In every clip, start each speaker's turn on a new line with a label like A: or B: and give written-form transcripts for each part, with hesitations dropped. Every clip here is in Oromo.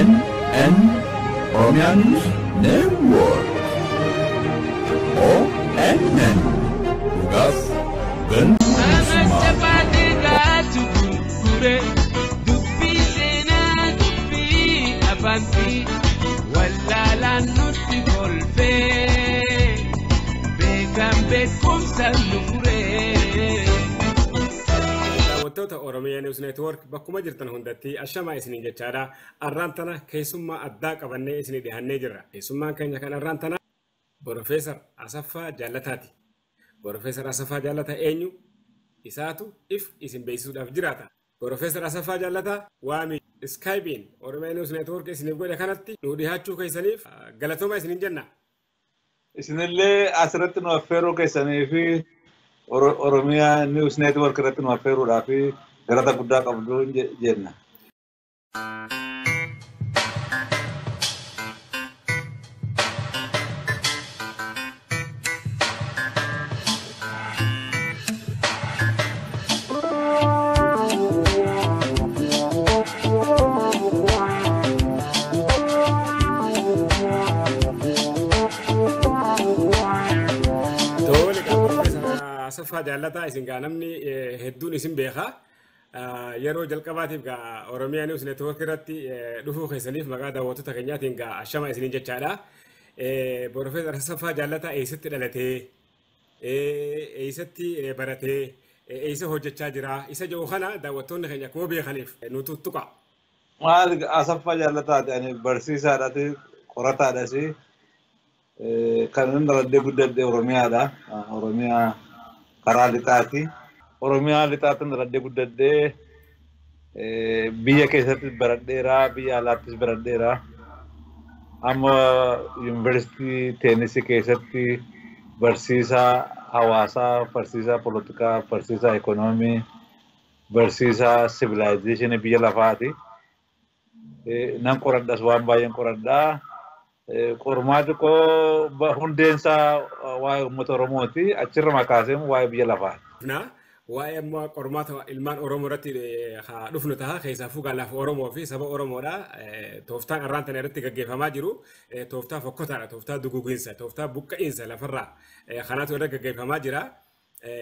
A: ONN, Oromia News Network. ONN, dhugaaf gantummaa.
B: Dubbii seenaa dubbii afaanti wallaalaan nutti kolfee beekan beekumsa nu furee.
C: Daawwattoota Oromiyaa News Network bakkuma jirtan hundatti ashamaa isiniin jechaadha. Arraan tana keessummaa addaa qabannee isinii dhihannee jirra. Keessummaan keenya kan arraan tana Profeesar Asaffaa Jaallataati. Profeesar Asaffaa Jaallataa eenyu? Isaatu if isin beeksisuudhaaf jiraata. Profeesar Asaffaa Jaallataa waami Skype'n Oromiyaa News Network isiniif godhe kanatti nu dhihaachuu keessaniif galatooma isiniin jenna.
D: Isinillee asirratti nu affeeruu keessanii fi Oromiyaa News Network irratti nu affeeruudhaaf galata guddaa qabdu jenna.
C: Tole Profeesar Asaffaa Jaallataa isin gaa namni hedduun isin beeka. Yeroo jalqabaatiif gaa Oromiyaa News Network irratti dhufuu keessaniif maqaa daawwattoota keenyaatiin gaa ashama isiniin jechaadha. Profeesar Asaffaa Jaallataa eessatti dhalatee, eessatti baratee, eessa hojjechaa jira? Isa jedhu kana daawwattoonni keenya akkuma beekaniif nu tuttuqa.
D: Maal Asaffaa Jaallataati, ani barsiisaadhaati, qorataadhas. Kan inni dhaladhee guddadhe Oromiyaadha. Oromiyaa karaa lixaati. Oromiyaa lixaatti dhaladhee guddadhee biyya keessattis baradheera, biyya alaattis baradheera. Amma yuunivarsiitii Teenisii keessatti barsiisaa hawaasaa, barsiisaa polotikaa, barsiisaa ikoonoomii, barsiisaa sivilaayizeeshinii biyya lafaati. Nan qoradhas, waan baay'een qoradhaa. Qormaati koo hundeensaa waa'ee uummata Oromooti. Achirra makaasee waa'ee biyya lafaati.
C: Waa'ee ammoo qormaata ilmaan Oromoo irratti haa dhufnu ta'a. Keessaafuu lafa Oromoo fi saba Oromoodha. Tooftaan arraan tana irratti gaggeeffamaa jiru tooftaa fokkotaadha. Tooftaa dugugiinsa, tooftaa buqqa'iinsa lafarraa kanaatu irra gaggeeffamaa jira.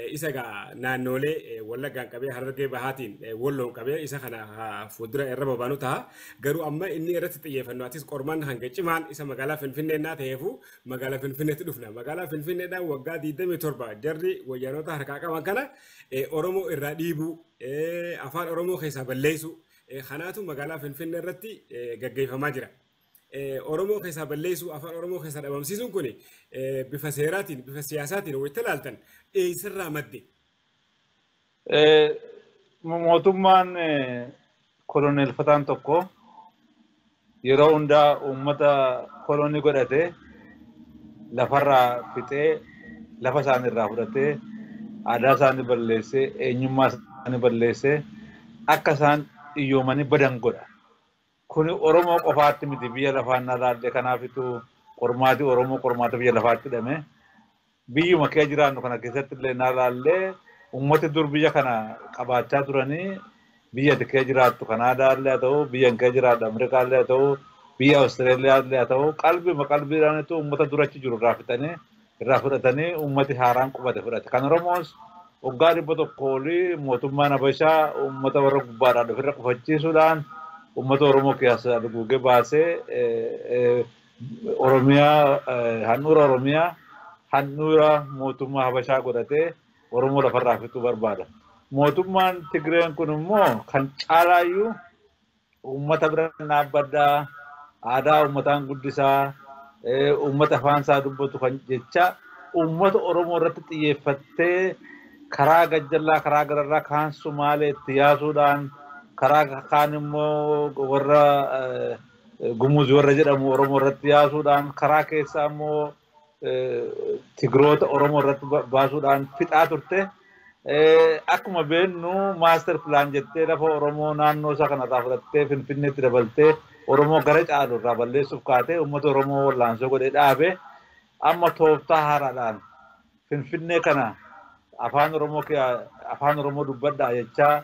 C: Isa gaa naannoolee Wallaggaan qabee, Harargee Bahaatiin, Walloon qabee isa kana fuuldura irra bobaanu ta'a. Garuu amma inni irratti xiyyeeffannu atis qormaan hanga cimaan isa magaalaa Finfinnee naa ta'eefu magaalaa Finfinneetti dhufna. Magaalaa Finfinneedhaan waggaa 27 jarri wayyaanota harkaa qaban kana Oromoo irraa dhiibuu, afaan Oromoo keessaa balleessu kanaatu magaalaa Finfinnee irratti gaggeeffamaa jira. Oromoo keessaa balleessuu, afaan Oromoo keessaa dhabamsiisuun kun bifa seeraatiin, bifa siyaasaatiin walitti ilaaltan eessarraa madde?
D: Mootummaan koloneelfataan tokko yeroo hundaa uummata kolonii godhatee lafarraa fixee, lafa isaanii irraa fudhatee, aadaa isaanii balleessee, eenyummaa isaanii balleessee akka isaan hiyyoomanii badan godha. Kuni Oromoo qofaatti miti, biyya lafaan alaallee. Kanaafitu qormaati Oromoo qormaata biyya lafaatti hidhame. Biyyuma kee jiraannu kana keessatti illee naalaallee uummati dur biyya kana qabaachaa turanii, biyya ati kee jiraattu Kanaadaallee haa ta'u, biyya kee jiraattu Ameerikaallee haa ta'u, biyya Awustreeliyaallee haa ta'u, qalbima qalbiidhaanitu uummata durachi jiru irraa fixanii, irraa fudhatanii uummati haaraan qubate fudhate. Kan Oromoos waggaa 100 olii mootummaan Habashaa uummata warra gubbaadhaan ofirra qufachiisuudhaan uummata Oromoo keessaa duguugee baasee Oromiyaa, handhuura Oromiyaa handhuura mootummaa Habashaa godhatee Oromoo lafarraa fixuu barbaada. Mootummaan Tigreen kun immoo kan caalaayyuu uummata bira dhaabbadhaa, aadaa uummataan guddisaa, uummata afaan isaa dubbatu kan jecha uummata Oromoo irratti xiyyeeffattee karaa gajjallaa, karaa gararraa kaan Sumaalee itti yaasuudhaan, karaa kaan immoo warra Gumuz warra jedhamu Oromoo irratti yaasuudhaan, karaa keessaa immoo Tigroota Oromoo irratti baasuudhaan fixaa turte. Akkuma beeknu master plan jettee lafa Oromoo naannoo isaa kanarraa fudhattee Finfinneetti dabaltee Oromoo gara caalu irraa balleessuuf kaatee uummata Oromoo wallaansoo godhee dhaabe. Amma tooftaa haaraadhaan Finfinnee kana afaan Oromoo, afaan Oromoo dubbadhaa jechaa,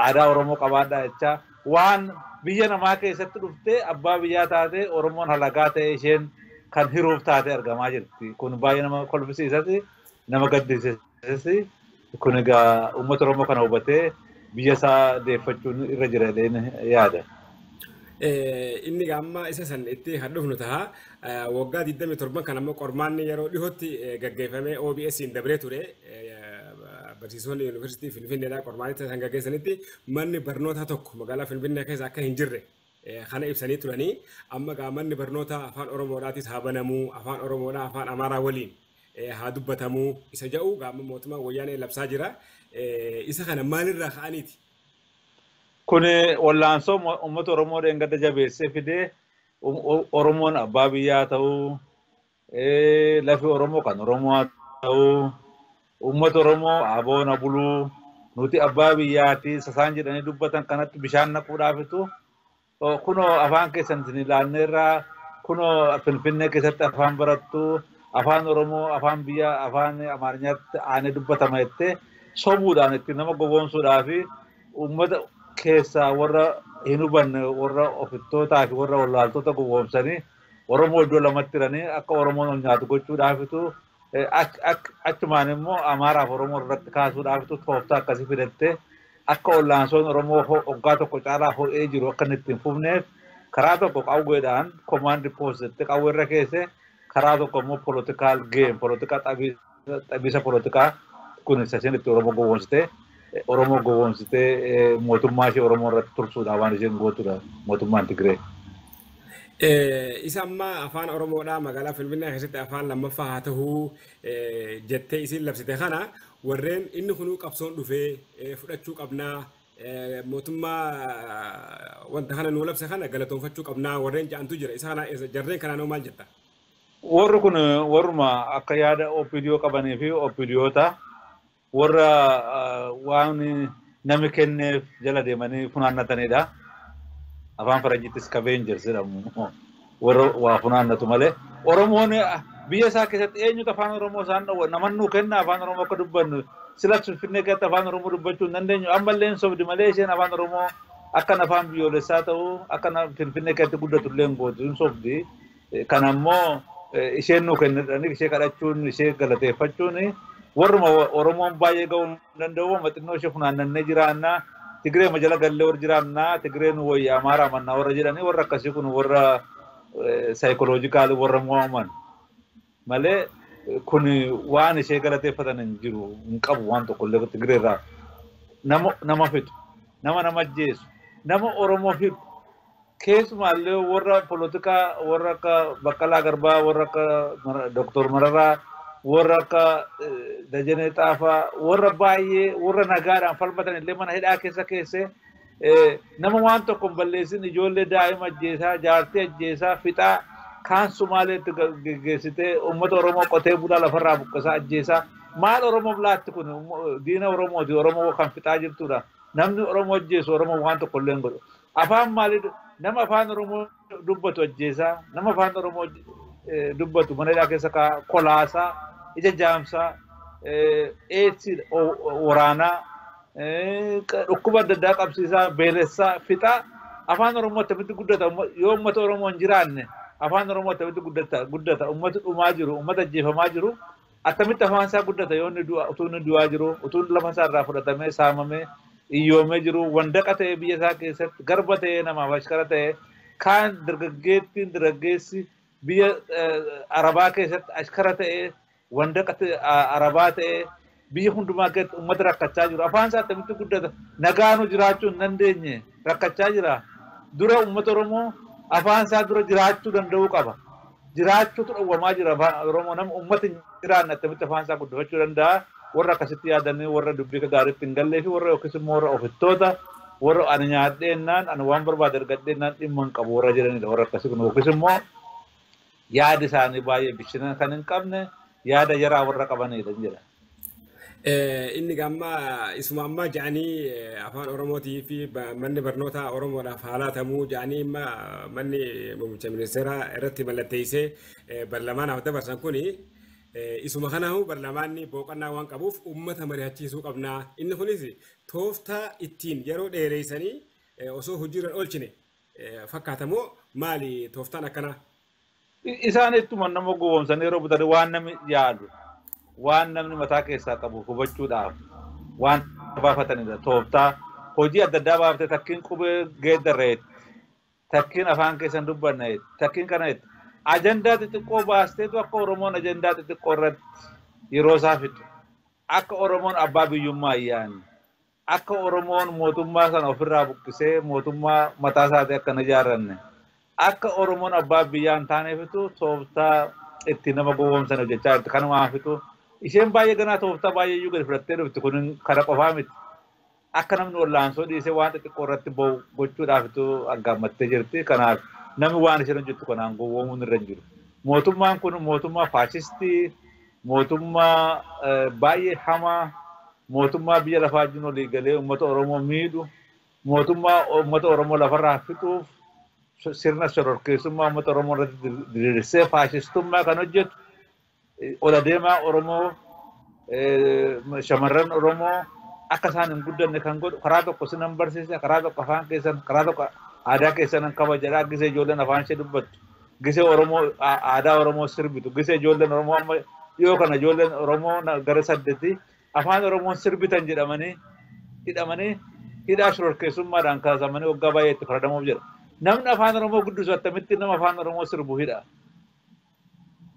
D: aadaa Oromoo qabaadhaa jechaa waan Biyya namaa keessatti dhuftee abbaa biyyaa taatee Oromoon halagaa ta'e isheen kan hiruuf taatee argamaa jirti. Kun baay'ee nama kolfisiisas, nama gaddisiisas. Kun egaa uummata Oromoo kana hubatee biyya isaa deeffachuun irra jira jedheen yaada.
C: Inni amma isa san itti kan dhufnu ta'a. Waggaa 27 kan ammoo qormaanni yeroo dhihootti gaggeeffamee OBS hin dabree ture. Barsiisonni Yuunivarsiitii Finfinneedhaa qormaanni san gaggeessanitti manni barnootaa tokko magaalaa Finfinnee keessa akka hin jirre kana ibsanii turanii, amma gaa manni barnootaa afaan Oromoodhaatis haa banamuu, afaan Oromoodhaa afaan Amaaraa waliin haa dubbatamuu isa jedhu gaama mootummaa Wayyaanee labsaa jira. Isa kana maalirraa ka'aniiti?
D: Kun wallaansoo uummata Oromoo dheengadda jabeessee fidee Oromoon abbaa biyyaa ta'uu, lafi Oromoo kan Oromoo ta'uu, uummata Oromoo aboona buluu, nuti abbaa biyyaati sasaan jedhanii dubbatan kanatti bishaan naquudhaafitu kunoo afaan keessan isin ilaalneerraa, kunoo Finfinnee keessatti afaan barattu, afaan Oromoo afaan biyya afaan Amaariyaatti aanee dubbatama jettee sobuudhaan ittiin nama gowwoomsuudhaa fi uummata keessaa warra hin hubanne, warra ofittootaa fi warra wallaaltota gowwoomsanii Oromoo iddoo lamatti hiranii akka Oromoon ol nyaatu gochuudhaafitu, achumaan immoo Amaaraaf Oromoo irratti kaasuudhaafitu tooftaa akkasii fidattee akka ollaansoon Oromoo waggaa tokko caalaa ho'ee jiru akka inni ittiin fufneef karaa tokko qawweedhaan command post jettee qawwee irra keesse, karaa tokko immoo political game, politikaa xabiisa politikaa kun isa isheen itti Oromoo gowwoomsitee mootummaa ishee Oromoo irratti tursuudhaan waan isheen gootudha mootummaan Tigree.
C: Isa amma afaan Oromoodhaa magaalaa Finfinnee keessatti afaan lammaffaa haa ta'uu jettee isin labsite kana, warreen inni kunuu qabsoon dhufee fudhachuu qabnaa, mootummaa wanta kana nuu labse kana galatoonfachuu qabnaa warreen ja'antu jira. Isa kana jarreen kanaanoo maal jetta?
D: Warri kun warruma akka yaada OPDO qabanii fi OPDOta warra waan namni kenneef jala deemanii funaannatanidha. Afaan Faranjiitti scavengers jedhamu, warra waa funaannatu malee. Oromoon biyya isaa keessatti eenyutu afaan Oromoo isaan dhowwa? Namannuu kenna afaan Oromoo akka dubbannu. Sila Finfinnee keessatti afaan Oromoo dubbachuu hin dandeenyu. Ammallee hin sobdi malee isheen afaan Oromoo akka afaan biyyoolessaa ta'u, akka Finfinnee keessatti guddatu illee hin gootu, hin sobdi. Kana immoo isheen nuu kennidhanii ishee kadhachuun, ishee galateeffachuun warruma Oromoon baay'ee ga'uu hin danda'u, xinnoo ishee funaannannee jiraannaa, Tigree jala gallee warra jiraannaa, Tigree nu wayya Amaaraa mannaa warra jedhanii, warra akkasii kun warra psychological warra mo'aman malee kun waan ishee galateeffatan hin jiru, hin qabu waan tokko illee. Tigree irraa nama fixu, nama ajjeesu, nama Oromoo fixu, keessumaallee warra polotikaa warra akka Baqqalaa Garbaa, warra akka Dooktor Mararaa, warra akka Dajanee Xaafaa, warra baay'ee warra nagaadhaan falmatan illee mana hidhaa keessa keessee, nama waan tokko hin balleessin, ijoollee daa'ima ajjeesaa, jaartii ajjeesaa, fixaa, kaan Sumaaleetti geggeessitee uummata Oromoo qotee bulaa lafarraa buqqisaa ajjeesaa. Maal Oromoof laatti? Kun diina Oromooti, Oromoo kan fixaa jirtudha. Namni Oromoo ajjeesu Oromoo waan tokko illee hin godhu. Afaan maalii? Nama afaan Oromoo dubbatu ajjeesaa, nama afaan Oromoo dubbatu mana hidhaa keessa kolaasaa, ija jaamsaa, eedsii waraanaa, dhukkuba adda addaa qabsiisaa, beelessaa, fixaa. Afaan Oromoo akkamitti guddata yoo uummata Oromoo hin jiraanne? Afaan Oromoo akkamitti guddata? Uummati dhumaa jiru, uummata ajjeefamaa jiru, akkamitti afaan isaa guddata yoo inni utuu inni du'aa jiru, utuu lafa isaa irraa fudhatamee saamamee iyyoomee jiru, wandaqa ta'ee biyya isaa keessatti garba ta'ee namaaf ashkara ta'ee, kaan dargaggeettiin dargaggeessi biyya Arabaa keessatti ashkara ta'ee, wandaqa Arabaa ta'ee, biyya hundumaa keessatti uummata rakkachaa jiru, afaan isaa akkamitti guddata? Nagaanu jiraachuu hin dandeenye, rakkachaa jira. Dura uummata Oromoo afaan isaa dura jiraachuu danda'uu qaba. Jiraachuutu dhowwamaa jira afaan Oromoo. Nama uummata hin jiraanne akkamitti afaan isaa guddifachuu danda'a? Warra akkasitti yaadanii, warra dubbii gaariitti hin gallee fi warra yookiis immoo warra ofittoota, warra ani nyaadheennaan, ani waan barbaade argadheennaan dhimma hin qabu warra jedhanidha warra akkasii kun, yookiis immoo yaada isaanii baay'ee bishina kan hin qabne, yaada yaraa warra qabanidha jedha.
C: Inni gamma isuma ammaa jedhanii afaan Oromootii fi manni barnoota Oromoodhaaf haalaatamuu jedhanii amma manni muummicha ministeeraa irratti mallatteessee barlamaanaaf dabarsan kuni, isuma kanaahu barlamaanni boqonnaa waan qabuuf uummata mari'achiisuu qabnaa. Inni kunis tooftaa ittiin yeroo dheereessanii osoo hojiirra oolchine fakkaatamoo maali tooftaan akkanaa?
D: Isaan ittuma nama gowwoomsan yeroo bitan waan namni yaadu, waan namni mataa keessaa qabu hubachuudhaaf waan baafatanidha. Tooftaa hojii adda addaa baaftee takkiin qubee geeddarreetti, takkiin afaan keessan dubbanneetti, takkiin kana ajandaa xixiqqoo baasteetu akka Oromoon ajandaa xixiqqoo irratti yeroo isaa fixu, akka Oromoon abbaa biyyummaa ayyaanne, akka Oromoon mootummaa sana ofirraa buqqisee mootummaa mataa isaatii akka hin ijaarranne, akka Oromoon abbaa biyyaa hin taaneefitu tooftaa itti nama gowwoomsan hojjechaa jirti. Kanumaafitu isheen baay'ee ganaa tooftaa baay'ee iyyuu gadi fudhattee dhufti. Kun kana qofaa miti. Akka namni wallaansoo dhiisee waan xixiqqoo irratti ba'u gochuudhaafitu aggaammattee jirti. Kanaaf namni waan isheen hojjettu kanaan gowwoomuun irra hin jiru. Mootummaan kun mootummaa faashistii, mootummaa baay'ee hamaa, mootummaa biyya lafaa wajjin walii galee uummata Oromoo miidhu, mootummaa uummata Oromoo lafarraa fixuuf sirna shororkeessummaa uummata Oromoo irratti diriirsee faashistummaa kan hojjetu, ol adeemaa Oromoo, shamarran Oromoo akka isaan hin guddanne kan godhu, karaa tokko sinan barsiisa, karaa tokko afaan keessan, karaa tokko aadaa keessan kabajadha, gisee ijoolleen afaan ishee dubbattu, gisee Oromoo aadaa Oromoo sirbitu, gisee ijoolleen Oromoo amma dhiyoo kana ijoolleen Oromoo gara 8 afaan Oromoon sirbitan jedhamanii hidhamanii hidhaa shororkeessummaadhaan kaasamanii waggaa baay'ee itti faradamuuf jedha. Namni afaan Oromoo guddisu attamitti nama afaan Oromoo sirbu hidha?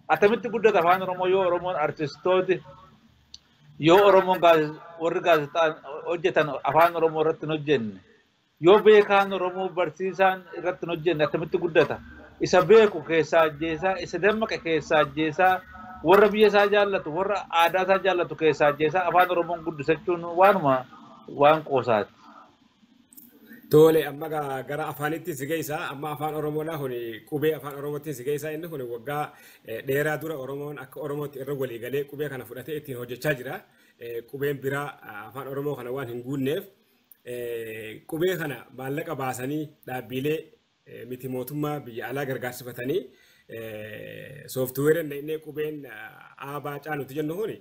D: Attamitti guddata afaan Oromoo yoo Oromoon artistooti, yoo Oromoon warri gaazexaa hojjetan afaan Oromoo irratti hin hojjenne, yoo beekaan Oromoo barsiisaan irratti hin hojjenne attamitti guddata? Isa beeku keessaa ajjeesaa, isa dammaqe keessaa ajjeesaa, warra biyya isaa jaallatu, warra aadaa isaa jaallatu keessaa ajjeesaa afaan Oromoon guddisachuun waanuma waan qoosaati.
C: Tole, amma gara afaanitti si geessa. Amma afaan Oromoodhaa kun qubee afaan Oromootti si geessa. Inni kun waggaa dheeraa dura Oromoon akka Oromootti irra walii galee qubee kana fudhatee ittiin hojjechaa jira. Qubeen biraa afaan Oromoo kana waan hin guunneef qubee kana maallaqa baasanii dhaabbilee miti mootummaa biyya alaa gargaarsifatanii sooftiweeriin inni qubeen aabaa caanuti jennu kun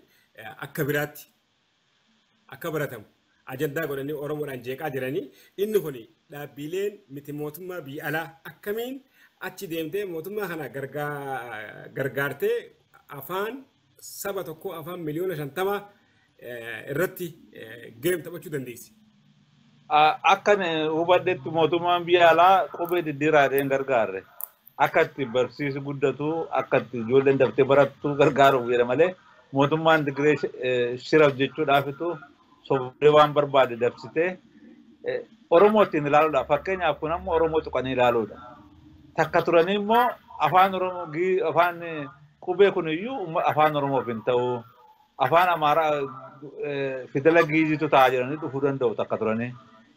C: akka biraatti akka baratamu ajandaa godhanii Oromoodhaan jeeqaa jiranii. Inni kun dhaabbileen miti mootummaa biyya alaa akkamiin achi deemtee mootummaa kana gargaartee afaan saba tokkoo afaan 50 miliyoona irratti geem taphachuu dandeessi?
D: Akka hubadhetti mootummaan biyya alaa qubee diddiiraadhaan hin gargaarre. Akka itti barsiisi guddatu, akka itti ijoolleen daftee barattu gargaaruuf jedha malee mootummaan Tigree shira hojjechuudhaafitu sobdee waan barbaade dabsitee Oromoo ittiin ilaaluudha. Fakkeenyaaf kun ammoo Oromoo tuqanii ilaaluudha. Takka turanii immoo afaan Oromoo afaan qubee kun iyyuu afaan Oromoof hin ta'u. Afaan Amaaraa fidela Giizitu ta'a jedhanii dhufuu danda'u takka turanii.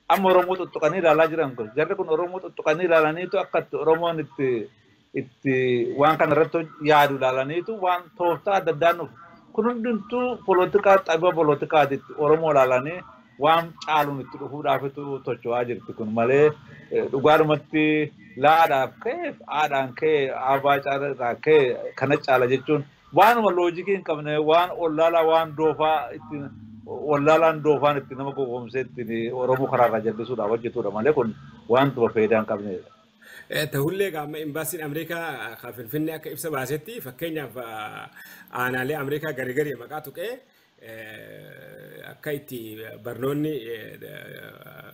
D: Amma Oromoo tuttuqanii ilaalaa jiran kun jarri kun Oromoo tuttuqanii ilaalaniitu akka itti Oromoon itti waan kana irratti yaadu ilaalaniitu waan tooftaa adda addaan dhufu. Kun hundumtuu polotikaa xaba polotikaatitti Oromoo ilaalanii waan caaluun itti dhufuudhaafitu tocho'aa jirti kun malee dhugaadhumatti laadhaaf ka'eef aadhaan ka'e aabaa caalaa ka'e kana caala jechuun waanuma loojikii hin qabne, waan ollaalaa waan doofaa ittiin wallaalaan doofaan itti nama gowwoomsee ittiin Oromoo karaarraa jallisuudhaaf hojjetudha malee kun wantuma faayidaa hin qabnedha.
C: Ta'ullee amma imbaasiin Ameerikaa kan Finfinnee akka ibsa baasetti, fakkeenyaaf aanaalee Ameerikaa garii garii maqaa tuqee akka itti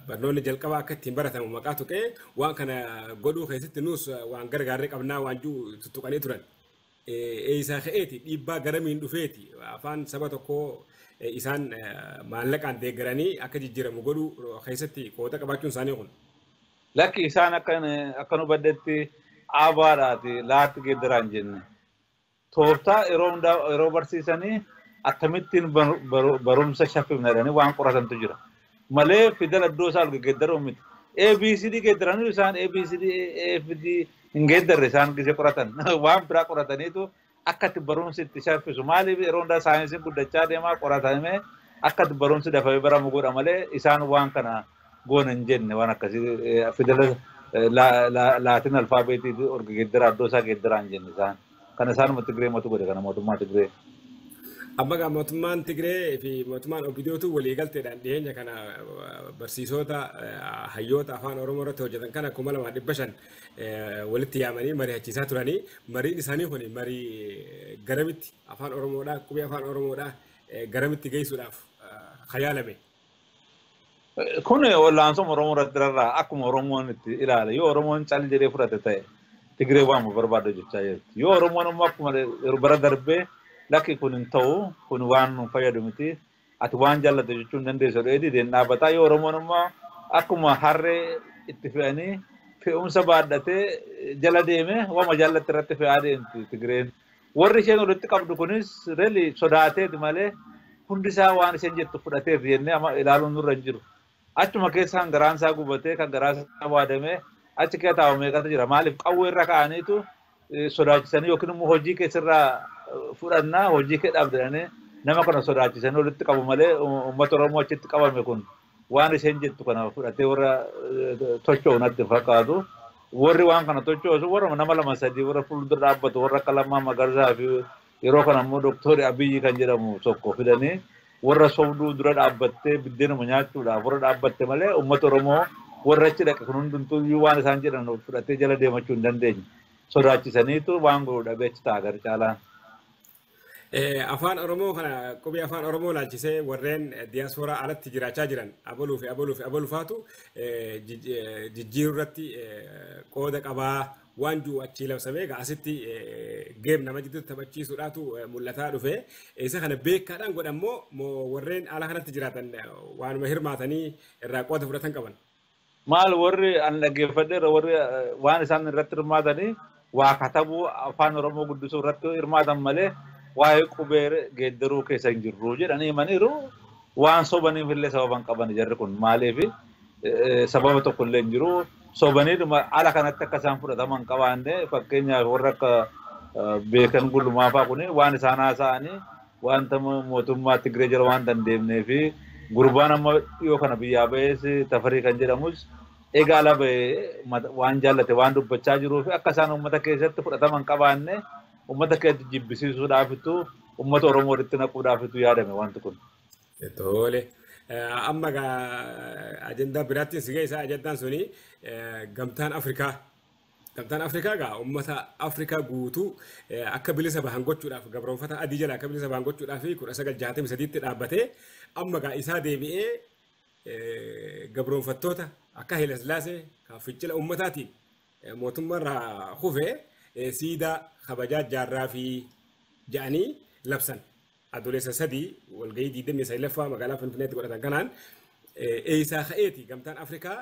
C: barnoonni jalqabaa akka ittiin baratamu maqaa tuqee waan kana godhuu keessatti nuus waan gargaarree qabnaa waan jiru tuttuqanii turan. Eessaa ka'eeti, dhiibbaa garamiin dhufeeti afaan saba tokkoo isaan maallaqaan deeggaranii akka jijjiiramu godhuu keessatti qooda qabaachuun isaanii kun?
D: Lakki, isaan akka nu baddetti aabaadhaati laatti geeddaraa hin jenne. Tooftaa yeroo hundaa yeroo barsiisanii akkamittiin barumsa shaffifna jedhanii waan qoratantu jira. Malee fidela iddoo isaa geeddaruu miti. ABCD geeddaranii isaan ABCD AFD hin geeddarre, isaan gisee qoratan. Waan biraa qorataniitu akka itti barumsi itti shaffisu. Maaliif yeroo hundaa saayinsiin guddachaa deemaa qoratamee akka itti barumsi dafamee baramu godha malee isaan waan kana goona hin jenne, waan akkasii fidela laatin alfaabeetii orga geeddaraa iddoo isaa geeddaraa hin jenne isaan. Kana isaanuma Tigree matu godhe, kana mootummaa Tigree.
C: Amma gaa mootummaan Tigree fi mootummaan Obidiyootu waliigalteedhaan dhiyeenya kana barsiisota hayyoota afaan Oromoo irratti hojjetan kana 2500 walitti yaamanii mari'achiisaa turanii mariin isaanii kun marii garamitti afaan Oromoodhaa qubee afaan Oromoodhaa garamitti geessuudhaaf khayaalame.
D: Kun wal'aansoo Oromoo irratti rarra'a akkuma Oromoon itti ilaala yoo Oromoon cal jedhee fudhate ta'e Tigree waan barbaadu jechaa jirti. Yoo Oromoon immoo akkuma bara darbee lakki kun hin ta'u kun waan nu fayyadu miti ati waan jaallate jechuun dandeessu dheedhi dideen dhaabbataa. Yoo Oromoon immoo akkuma harree itti fe'anii fe'umsa baadhatee jala deeme waama jaallatti irratti fe'aa deemti Tigreen. Warri isheen walitti qabdu kunis reeli sodaateeti malee hundi isaa waan isheen jettu fudhateef jennee amma ilaaluun nurra hin jiru. Achuma keessa kan garaan isaa gubatee kan garaan isaa waadamee achi keessa taa'u meeqatu jira. Maaliif qawwee irra kaa'aniitu sodaachisanii yookiin immoo hojii keessarraa fudhannaa hojii kee dhaabdanii nama kana sodaachisanii walitti qabu malee uummata Oromoo achitti qabame kun waan isheen jettu kana fudhatee warra tocho'u natti fakkaatu. Warri waan kana tocho'u warra nama lama sadii warra fuuldura dhaabbatu warra akka Lammaa Magarsaa fi yeroo kana immoo Dooktorri Abiyyi kan jedhamu tokko fidanii warra sobduu dura dhaabbattee biddeenuma nyaachuudhaaf warra dhaabbatte malee uummata Oromoo warra achi dhaqe kun hundumtuu waan isaan jedhan fudhatee jala deemachuu hin dandeenye. Sodaachisaniitu waan godhu dhabee achi ta'a gara caalaan.
C: Afaan Oromoo kana qubee afaan Oromoo laalchisee warreen diyaaspooraa alatti jiraachaa jiran abaluu fi abaluu fi abaluufaatu jijjiiruu irratti qooda qabaa waan jiru achii labsamee egaa asitti geem nama jidduutti taphachiisuudhaatu mul'ataa dhufe. Isa kana beekaadhaan godhammoo moo warreen ala kanatti jiraatan waanuma hirmaatanii irraa qooda fudhatan qaban?
D: Maal warri an dhaggeeffadheera warri waan isaan irratti hirmaatanii waa katabuu afaan Oromoo guddisuu irratti hirmaatan malee waa'ee qubee geeddaruu keessa hin jirru jedhanii himaniiru. Waan sobaniif illee sababa hin qaban jarri kun maaliif sababa tokko illee hin jiru. Sobaniidhuma ala kanatti akka isaan fudhataman hin qabaanne fakkeenyaaf warra akka Beekan Gullumaa fa'aa kun waan isaan haasa'anii wanta mootummaa Tigree jala waan dandeemnee fi gurbaan amma dhiyoo kana biyyaa ba'ees Tafarii kan jedhamus egaa ala ba'ee waan jaallate waan dubbachaa jiruu fi akka isaan uummata keessatti fudhatama hin qabaanne uummata keessatti jibbisiisuudhaafitu uummata Oromoo walitti naquudhaafitu yaadame wanti kun.
C: Tole. Amma egaa ajandaa biraatti si geessa ajandaan suni gamtaan Afrikaa. Gamtaan Afrikaa egaa uummata Afrikaa guutuu akka bilisa bahan gochuudhaaf gabroonfata adii jala akka bilisa bahan gochuudhaaf 1963tti dhaabbatee amma egaa isaa deebi'ee gabroonfattoota akka Haile Sillaasee kan fincila uummataatiin mootummaarraa kufee siidaa kabajaa jaarraa fi ja'anii labsan. Adoolessa 3 walgahii 29ffaa magaalaa Finfinneetti godhatan kanaan eessaa ka'eeti gamtaan Afrikaa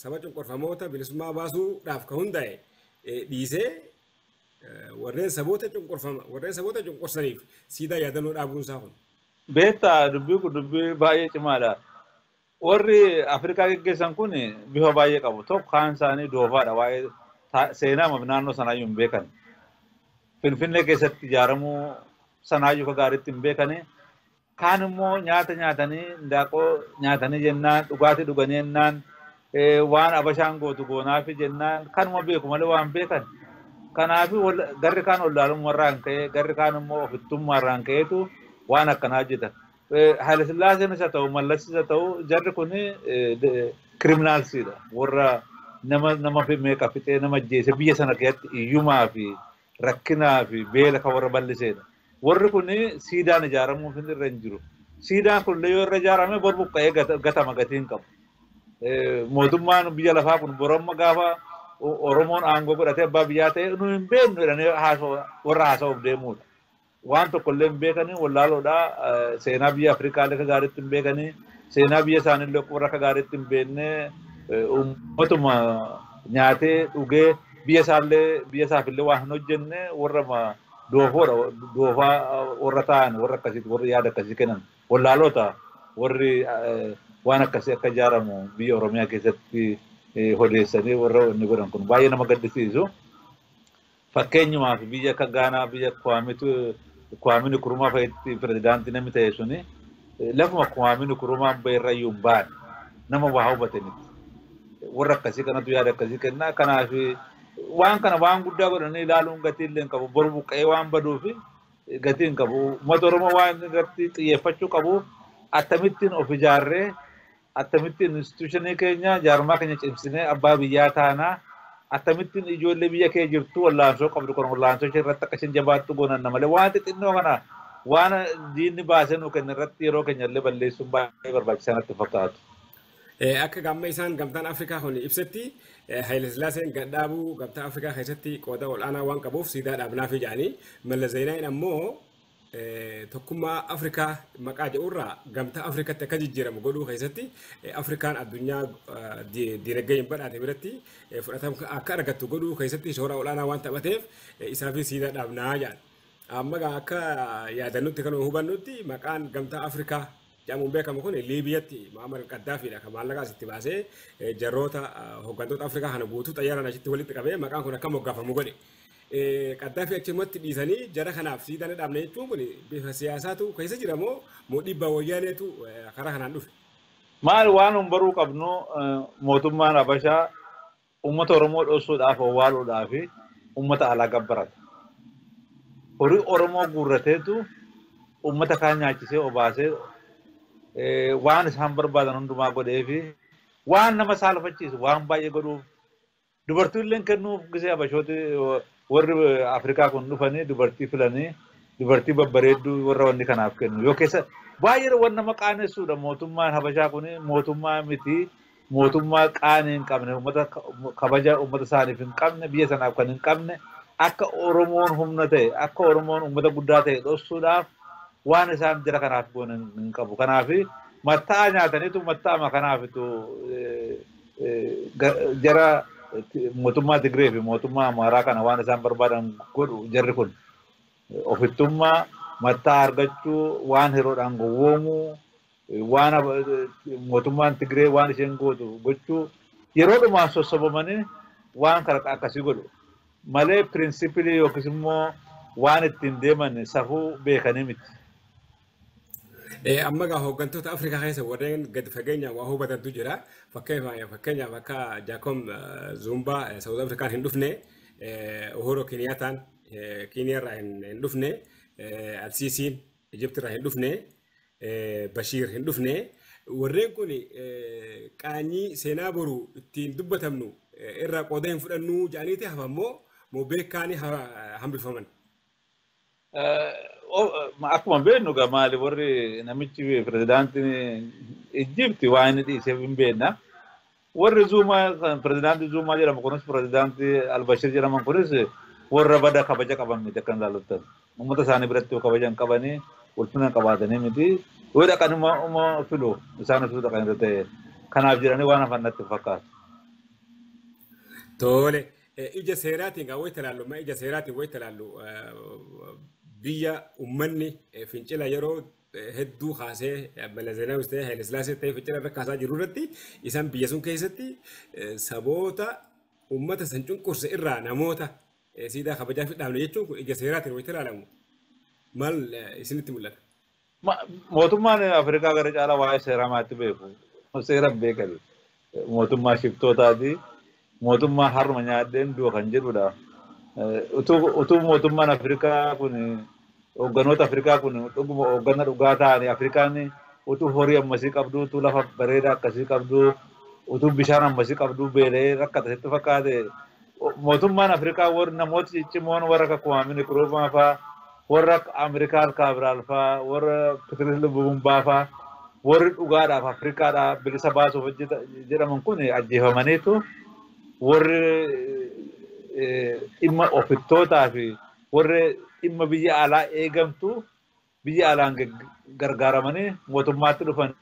C: saba cunqurfamoota bilisummaa baasuudhaaf kan hundaa'e dhiisee warreen saboota cunqurfama warreen saboota cunqursaniif siidaa yaadannoo dhaabuun isaa kun.
D: Beektaa dubbii kun dubbii baay'ee cimaadha. Warri Afrikaa geggeessan kun bifa baay'ee qabu. Tokko kaan isaanii doofaadha waa'ee seenaa naannoo sanaayyuu hin beekan. Finfinnee keessatti ijaaramuu sanaayyuu akka gaariitti hin beekani. Kaan immoo nyaata nyaatanii hindaaqoo nyaatanii jennaan dhugaatii dhuganii jennaan waan abashaan gootu goonaafi jennaan kanuma beeku malee waan beekan. Kanaaf garri kaan wallaalummaa irraan ka'ee garri kaan immoo ofittummaa irraan ka'eetu waan akkanaa hojjetan. Haile Sillaaseenis haa ta'u Mallasis haa ta'u jarri kun kiriminaalsiidha. Warra nama nama meeqa fixee nama ajjeese biyya sana keessatti hiyyumaa fi rakkinaa fi beela kan warra bal'iseedha. Warri kun siidaan ijaaramuuf irra hin jiru. Siidaan kun illee yoo irra ijaarame bor buqqa'ee gatama gatii hin qabu. Mootummaan biyya lafaa kun boromma gaafa Oromoon aangoo godhatee abbaa biyyaa ta'e nu hin beeknu jedhanii warra haasa'uuf deemuudha. Waan tokko illee hin beekanii wallaaloodha. Seenaa biyya Afrikaa illee akka gaariitti hin beekanii seenaa biyya isaanii illee warra akka gaariitti hin beekne uummatuma nyaatee dhugee biyya isaallee biyya isaaf illee waan hin hojjenne warra doofoodha doofaa warra ta'an warra akkasiitti warri yaada akkasii kennan wallaalota warri waan akkasii akka ijaaramu biyya Oromiyaa keessatti odeessanii warra inni godhan kun baay'ee nama gaddisiisu. Fakkeenyumaaf biyya akka Gaanaa biyya Kwaame Nkrumah fa'itti pirezidaantii namni ta'e suni lafuma Kwaame Nkrumah bahe irra iyyuu hin baane nama waa hubate miti. Warra akkasii kanatu yaada akkasii kenna. Kanaaf waan kana waan guddaa godhanii ilaaluun gatii illee hin qabu. Bor buqqa'ee waan baduufi gatii hin qabu. Uummata Oromoo waan irratti xiyyeeffachuu qabu akkamittiin of ijaarree akkamittiin instituushinii keenya jaarmaa keenya cimsinee abbaa biyyaa taanaa akkamittiin ijoollee biyya kee jirtu wallaansoo qabdu kan wallaansoo ishee irratti akka isheen jabaattu goonanna malee waan xixinnoo kana waan diinni baasee nu kenna irratti yeroo keenya illee balleessuun baay'ee barbaachisaa natti fakkaatu.
C: Akka gamma isaan gamtaan Afrikaa kun ibsetti Haayile Sillaaseen gadhaabuu gamtaa Afrikaa keessatti qooda ol'aanaa waan qabuuf siidaa dhaabnaafii jedhanii Mallas Zeenaawiin ammoo tokkummaa Afrikaa maqaa jedhurraa gamtaa Afrikaatti akka jijjiiramu godhuu keessatti Afrikaan addunyaa diinagdee hin badhaate biratti fudhatama akka argattu godhuu keessatti shoora ol'aanaa waan taphateef isaafii siidaa dhaabnaa jedhan. Amma akka yaadannutti kan hubannutti maqaan gamtaa Afrikaa jedhamuun beekamu kun Liibiyatti Muammar Qaddaafiidha kan maallaqa asitti baasee jarroota hooggantoota Afrikaa kana guutuu xayyaaraan achitti walitti qabee maqaan kun akka moggaafamu godhe. Qaddaafii achumatti dhiisanii jara kanaaf siidaa ni dhaabne jechuun kun bifa siyaasaatu keessa jira moo moo dhiibbaa wayyaaneetu karaa kanaan dhufe?
D: Maal waan hin baruu qabnu mootummaan Habashaa uummata Oromoo dhoksuudhaaf owwaaluudhaaf uummata alaa gabbarata. Horii Oromoo guurrateetu uummata kaan nyaachisee obaasee waan isaan barbaadan hundumaa godhee fi waan nama saalfachiisu waan baay'ee godhuuf dubartii illee kennuuf gisee Habashooti warri Afrikaa kun dhufanii dubartii filanii dubartii babbareedduu warra wanni kanaaf kennu yoo keessa baay'ee waan nama qaanessuudha mootummaan Habashaa kun mootummaa miti mootummaa qaanii hin qabne uummata kabaja uummata isaaniif hin qabne biyya sanaaf kan hin qabne akka Oromoon humna ta'e akka Oromoon uummata guddaa ta'e dhoksuudhaaf waan isaan jara kanaaf goone hin qabu. Kanaaf matta'aa nyaataniitu matta'ama kanaafitu jara mootummaa Tigree fi mootummaa Amaaraa kana waan isaan barbaadan godhu jarri kun ofittummaa matta'aa argachuu waan yeroodhaan gowwoomuu waan mootummaan Tigree waan isheen gootu gochuu yeroodhumaan sossobamanii waan kana akkasii godhu malee pirinsipilii yookiis immoo waan ittiin deeman safuu beekanii miti.
C: Amma egaa hooggantoota Afrikaa keessa warreen gadi fageenyaan waa hubatantu jira. Fakkeenyaaf akka Jaakob Zuumbaa Saawuz Afrikaan hin dhufne, Uhuru Keniyaataan Keeniyaarraa hin dhufne, Alsiisiin Ijiptirraa hin dhufne, Bashiir hin dhufne. Warreen kun qaanyii seenaa boru ittiin dubbatamnu irraa qooda hin fudhannu jedhaniiti hafa immoo moo beekaanii hambifaman.
D: Akkuma beeknu egaa maali warri namichi pirezidaantiin Ijipti waan inni dhiiseef hin beekna. Warri Zuumaa pirezidaantii Zuumaa jedhamu kunis pirezidaantii Albashir jedhaman kunis warra bada kabaja qaban miti akka ilaaluttan. Uummata isaanii biratti kabaja hin qabanii ulfina hin qabaatanii miti. Yoo dhaqan uma filu isaan osoo dhaqan irra ta'e. Kanaaf jedhanii waan hafan natti fakkaatu.
C: Tole ija seeraatiin gaa wayita ilaallu ija seeraatiin wayita ilaallu biyya uummanni fincila yeroo hedduu kaasee Mallas Zeenaawis ta'e Haayile Sillaasee ta'e fincila irra kaasaa jiru irratti isaan biyya sun keessatti saboota uummata san cunqurse irraa namoota siidaa kabajaa fi dhaabne jechuun kun ija seeraatiin wayita ilaalamu maal isinitti mul'ata?
D: Mootummaan Afrikaa gara caalaa waa'ee seeraa maatti beeku. Seera hin beekani. Mootummaa shiftootaati. Mootummaa harma nyaadheen du'a kan jedhudha. Utuu mootummaan Afrikaa kun hoogganoota Afrikaa kun dhuguma hooggana dhugaa ta'anii Afrikaan utuu horii ammasii qabdu, utuu lafa bareedaa akkasii qabdu, utuu bishaan ammasii qabdu beela'ee rakkata sitti fakkaate. Mootummaan Afrikaa warri namoota ciccimoon warra akka Kwame Nkrumah fa'aa, warra Ameerikaa Kaabiraal fa'aa, warra Patrice Lumumba fa'aa, warri dhugaadhaaf Afrikaadhaaf bilisa baasuuf jedhaman kun ajjeefamaniitu warri dhimma ofittootaa fi warri dhimma biyya alaa eegamtu biyya alaan gargaaramanii mootummaatti dhufan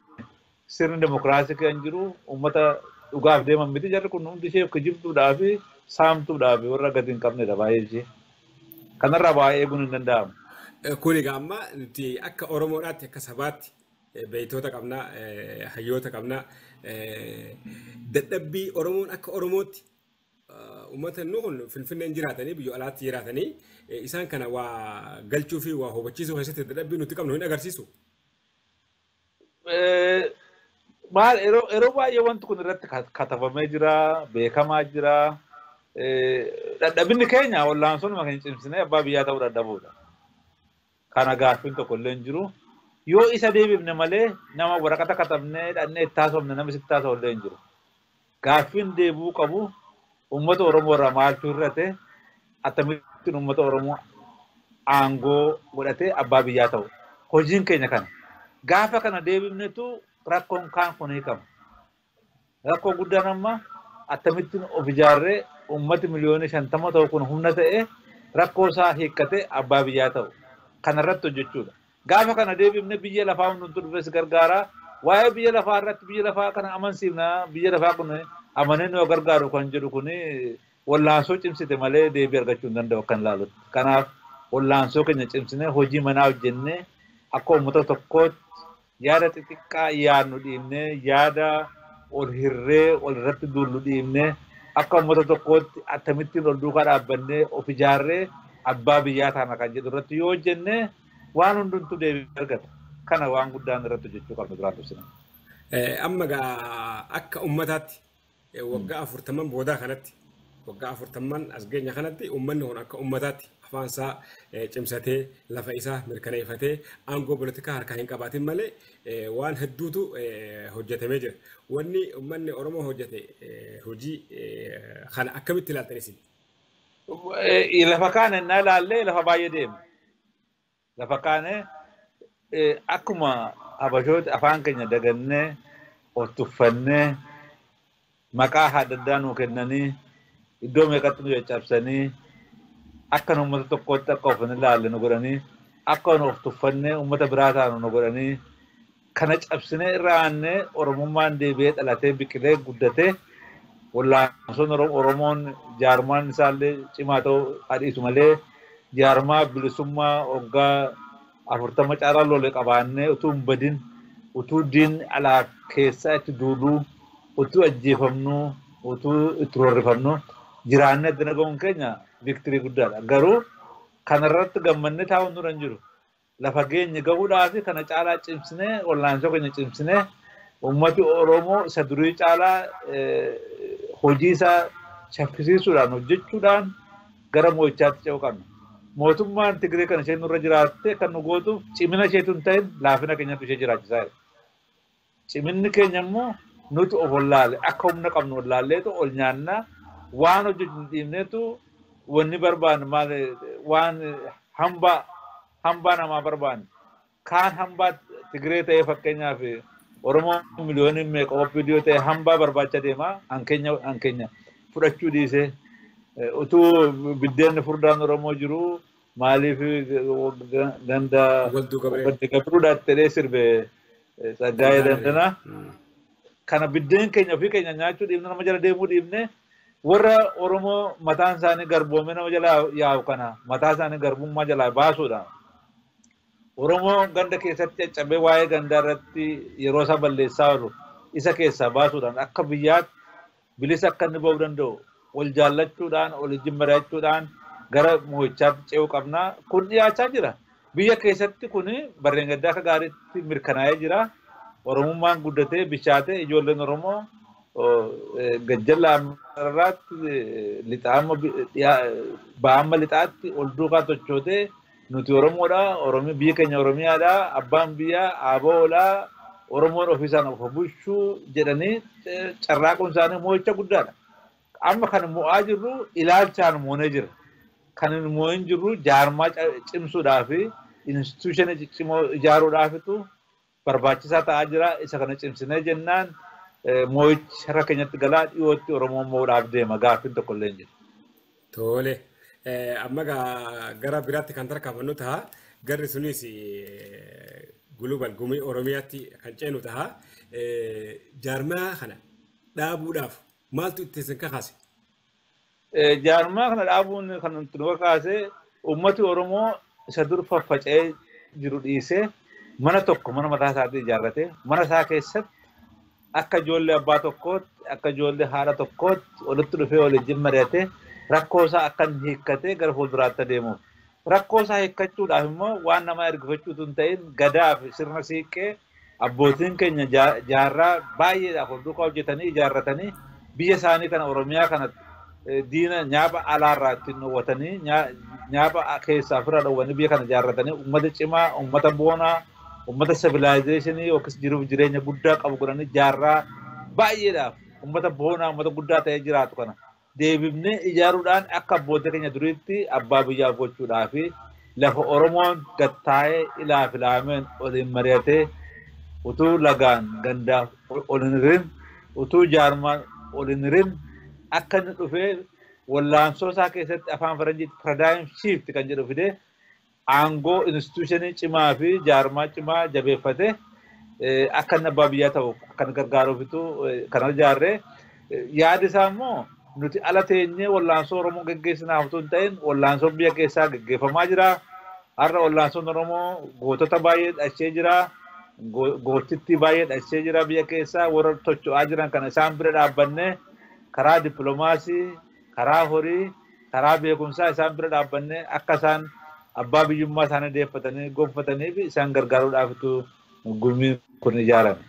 D: sirni dimokiraasii kan jiru uummata dhugaaf deeman miti jarri kun hundi ishee kijibduudhaa fi saamtuudhaa fi warra gadi hin qabnedha baay'ee ishee. Kanarraa baay'ee eeguun hin danda'amu.
C: Kun egaa amma nuti akka Oromoodhaatti akka sabaatti beeytoota qabna, hayyoota qabna. Dadhabbii Oromoon akka Oromootti uummata inni kun Finfinneen jiraatanii biyya alaatti jiraatanii isaan kana waa galchuu fi waa hubachiisuu keessatti dadhabbii nuti qabnu hin agarsiisu.
D: Maal yeroo baay'ee wanti kun irratti katabamee jira, beekamaa jira. Dadhabinni keenya wallaansoonuma kan cimsinee abbaa biyyaa ta'uu dadhabuudha. Kana gaaffiin tokko illee hin jiru. Yoo isa deebifne malee nama waraqata katabnee dhannee itti haasofne namni sitti haasa'u illee hin jiru. Gaaffiin deebi'uu qabu uummata Oromoo irraa maaltu hir'ate, akkamittiin uummata Oromoo aangoo godhatee abbaa biyyaa ta'u. Hojiin keenya kana. Gaafa kana deebifnetu rakkoon kaan kun hiikama. Rakkoo guddaan amma akkamittiin of ijaarree uummati miliyoona 50 ta'u kun humna ta'e rakkoo isaa hiikkatee abbaa biyyaa ta'u. Kanarratti hojjechuudha. Gaafa kana deebifne biyya lafaa hundumtuu dhufes gargaara. Waa'ee biyya lafaa irratti biyya lafaa kana amansiifna. Biyya lafaa kun amanee nu gargaaru kan jedhu kun wallaansoo cimsite malee deebii argachuu hin danda'u akkan ilaalutti. Kanaaf wallaansoo keenya cimsinee hojii manaa hojjennee akka uummata tokkootti yaada xixiqqaa yaadnu dhiibnee, yaada ol hirree ol irratti duullu dhiibnee, akka uummata tokkootti akkamittiin ol duukaa dhaabbannee of ijaarree abbaa biyyaa taana kan jedhu irratti yoo hojjenne waan hundumtuu deebii argata. Kana waan guddaan irratti hojjechuu qabna duraan dursine.
C: Amma gaa akka uummataatti waggaa 40n boodaa kanatti, waggaa 40n as geenya kanatti, uummanni kun akka uummataatti afaan isaa cimsatee, lafa isaa mirkaneeffatee, aangoo poolitikaa harkaa hin qabaatin malee waan hedduutu hojjetamee jira. Wanni uummanni Oromoo hojjete hojii kana akkamitti ilaaltan isin?
D: Lafa kaane innaa ilaallee lafa baay'ee deema. Lafa kaane akkuma Habashooti afaan keenya dagannee of tuffannee maqaa adda addaa nuu kennanii iddoo meeqatti nu caccabsanii akka nu uummata tokkootti akka of hin ilaalle nu godhanii, akka nu of tuffannee uummata biraa taanu nu godhanii, kana cabsinee irra aannee Oromummaan deebi'ee dhalatee biqilee guddatee, wallaansoon Oromoon jaarmaan isaallee cimaa ta'uu adiisu malee jaarmaa bilisummaa waggaa 40 caalaa lole qabaannee utuu hin badin, utuu diinni alaa keessaa itti duuluu, utuu ajjeefamnuu, utuu itti roorrifamnuu jiraannee addana ga'uun keenya victory guddaadha. Garuu kanarratti gammannee taa'uun nurra hin jiru. Lafa geenye gahuudhaaf kana caalaa cimsinee, wallaansoo keenya cimsinee, uummati Oromoo isa durii caalaa hojii isaa shaffisiisuudhaan hojjechuudhaan gara mo'ichaatti ce'uu qabna. Mootummaan Tigree kan isheen nurra jiraatte kan nu gootuuf cimina isheetu hin ta'in laafina keenyatu ishee jiraachisaa jira. Ciminni keenya immoo nuti of wallaalle akka humna qabnu wallaalleetu ol nyaannaa waan hojjetu hin dhiibneetu wanni barbaanne maal, waan hambaa hambaa namaa barbaanne kaan hambaa Tigree ta'ee, fakkeenyaaf Oromoo miliyoonii meeqa OPDO ta'e hambaa barbaacha deema, hankeenya fudhachuu dhiisee. Utuu biddeenni furdaan Oromoo jiru maaliif ganda Gabruudhaatti jedhee sirbe Tsaggaayee Dandanaa. Kana biddeen keenya ofii keenya nyaachuu dhiibne, nama jala deemuu dhiibne, warra Oromoo mataan isaanii garboomee nama jala yaa'u kana mataa isaanii garbummaa jalaa baasuudha. Oromoo ganda keessatti caccabee waa'ee gandaa irratti yeroo isaa balleessaa oolu isa keessaa baasuudhaan akka biyyaatti bilisa akka inni ba'uu danda'u wal jaallachuudhaan, wal wajjin mari'achuudhaan gara mo'ichaatti ce'uu qabna. Kun dhiyaachaa jira. Biyya keessatti kun barreen gaddaa akka gaariitti mirkanaa'ee jira. Oromummaan guddatee bishaatee ijoolleen Oromoo gajjallaa irraatti lixaama ba'amma lixaatti ol duukaa tochootee nuti Oromoodha, Oromoo biyya keenya Oromiyaadha, abbaan biyyaa ABOdha, Oromoon ofiisaan of bulchuu jedhanii carraaquun isaanii mo'icha guddaadha. Amma kan mo'aa jirru ilaalchaan moonee jira. Kan hin mo'in jirru jaarmaa cimsuudhaa fi institution ciccimoo ijaaruudhaafitu barbaachisaa ta'aa jira. Isa kana cimsinee jennaan mo'ichi harka keenyatti galaa, dhiyootti Oromoon mo'uudhaaf deema, gaaffiin tokko illee hin jiru.
C: Tole. Amma gara biraatti kan tarkaanfannu ta'a. Garri sunis Global Gumii Oromiyaatti kan ceenu ta'a. Jaarmaa kana dhaabuudhaaf maaltu itti isin kakaase?
D: Jaarmaa kana dhaabuun kan nuti nu kakaase uummati Oromoo isa dur faffaca'ee jiru dhiisee mana tokko, mana mataa isaatii ijaarratee, mana isaa keessatti akka ijoollee abbaa tokkootti, akka ijoollee haadha tokkootti walitti dhufee waliin mari'atee rakkoo isaa akka inni hiikkatee gara fuulduraatti adeemuuf. Rakkoo isaa hiikkachuudhaaf immoo waan nama ergifachuutu hin ta'in gadaa fi sirna siiqqee abbootiin keenya jaarraa baay'eedhaaf ol duukaa hojjetanii ijaarratanii biyya isaanii kana Oromiyaa kana diina nyaapa alaarraa ittiin dhoowwatanii nyaapa keessaa ofirraa dhowwanii biyya kana ijaarratanii uummata cimaa, uummata boonaa, uummata civilization yookiis jiruuf jireenya guddaa qabu godhanii jaarraa baay'eedhaaf uummata boonaa, uummata guddaa ta'ee jiraatu kana deebifnee ijaaruudhaan akka abbootii keenya duriitti abbaa biyyaa gochuudhaa fi lafa Oromoon gattaa'ee ilaaf ilaameen oliin mari'atee utuu lagaan gandaaf ol hin hirin, utuu jaarmaan ol hin hirin akka inni dhufee wallaansoo isaa keessatti afaan faranjiitti paradigm shift kan jedhu fidee aangoo institutionii cimaa fi jaarmaa cimaa jabeeffatee akka inni abbaa biyyaa ta'u akka inni gargaaruufitu kana ijaarree yaadi isaa immoo nuti ala teenyee wallaansoo Oromoo geggeessinaaf otoo hin ta'in wallaansoon biyya keessaa geggeeffamaa jira. Har'a wallaansoon Oromoo gootota baay'ee dhashee jira. Gootittii baay'ee dhashee jira biyya keessaa warra tocho'aa jiran kana isaan bira dhaabbannee karaa dippiloomaasii, karaa horii, karaa beekumsaa isaan bira dhaabbannee akka isaan abbaa biyyummaa isaanii deeffatanii gonfatanii fi isaan gargaaruudhaafitu gumiin kun ijaarame.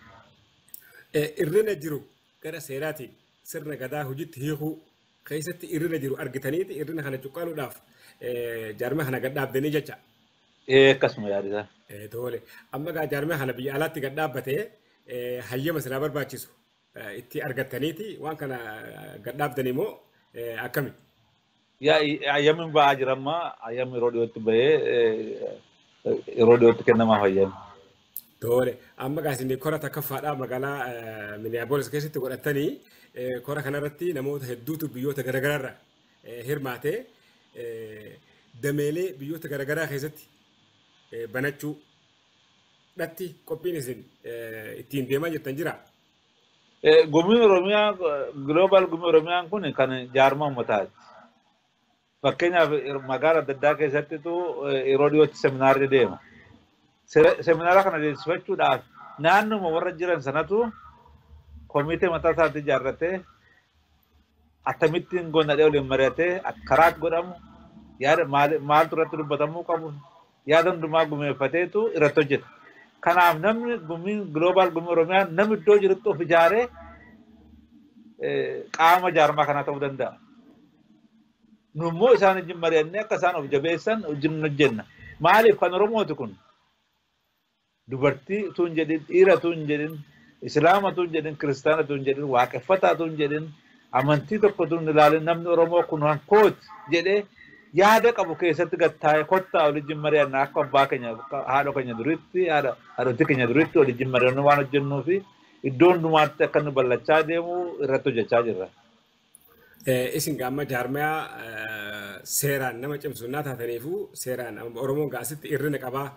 C: Irrina jiru gara seeraatiin sirna gadaa hojiitti hiikuu keessatti irrina jiru argitaniiti irrina kana cuqqaaluudhaaf jaarmaa kana gad dhaabdanii jecha.
D: Akkasuma yaada isaa.
C: Tole amma gaa jaarmaa kana biyya alaatti gad dhaabbatee hayyama silaa barbaachisu itti argattaniiti waan kana gad dhaabdanii moo akkami?
D: Hayyamni ba'aa jira amma hayyamni yeroo dhiyootti bahee yeroo dhiyootti kennamaaf hayyamni.
C: Tole amma gaa isin kora takkaffaadhaa magaalaa Minneapolis keessatti godhattanii kora kanarratti namoota hedduutu biyyoota garaagaraarraa hirmaatee dameelee biyyoota garaagaraa keessatti banachuu dhatti qophiin isin ittiin deemaa jirtan jira.
D: Gumiin Oromiyaa Global Gumii Oromiyaan kun kan jaarmaa uummataati. Fakkeenyaaf magaalaa adda addaa keessattitu yeroo dhiyootti seminaarri deema. Seminaara kana deemsifachuudhaaf naannuma warra jiran sanatu komitee mataa isaatti ijaarratee akkamittiin goonadhee waliin mari'atee karaa godhamu yaada maaltu irratti dubbatamuu qabu yaada hundumaa gumeeffateetu irratti hojjeta. Kanaaf namni gumiin Global Gumii Oromiyaa namni iddoo jirutti of ijaaree qaama jaarmaa kanaa ta'uu danda'a. Nu immoo isaan wajjin mari'annee akka isaan of jabeessan wajjin hojjenna. Maaliif kan Oromooti kun? Dubartii utuu hin jedhin, dhiira utuu hin jedhin, Islaama utuu hin jedhin, Kiristaana utuu hin jedhin, Waaqeffataa utuu hin jedhin, amantii tokko utuu hin ilaalin namni Oromoo kun hankooti jedhee yaada qabu keessatti gattaa'ee kottaa waliin mari'annaa akka abbaa keenya haadha keenya duriitti haadhotii keenya duriitti waliin mari'annoo waan hojjennuu fi iddoo hundumaatti akka inni bal'achaa deemu irratti hojjechaa jirra.
C: Isin gaamma jaarmayaa seeraan nama cimsu naa taataniifu seeraan Oromoon gaasitti irrina qabaa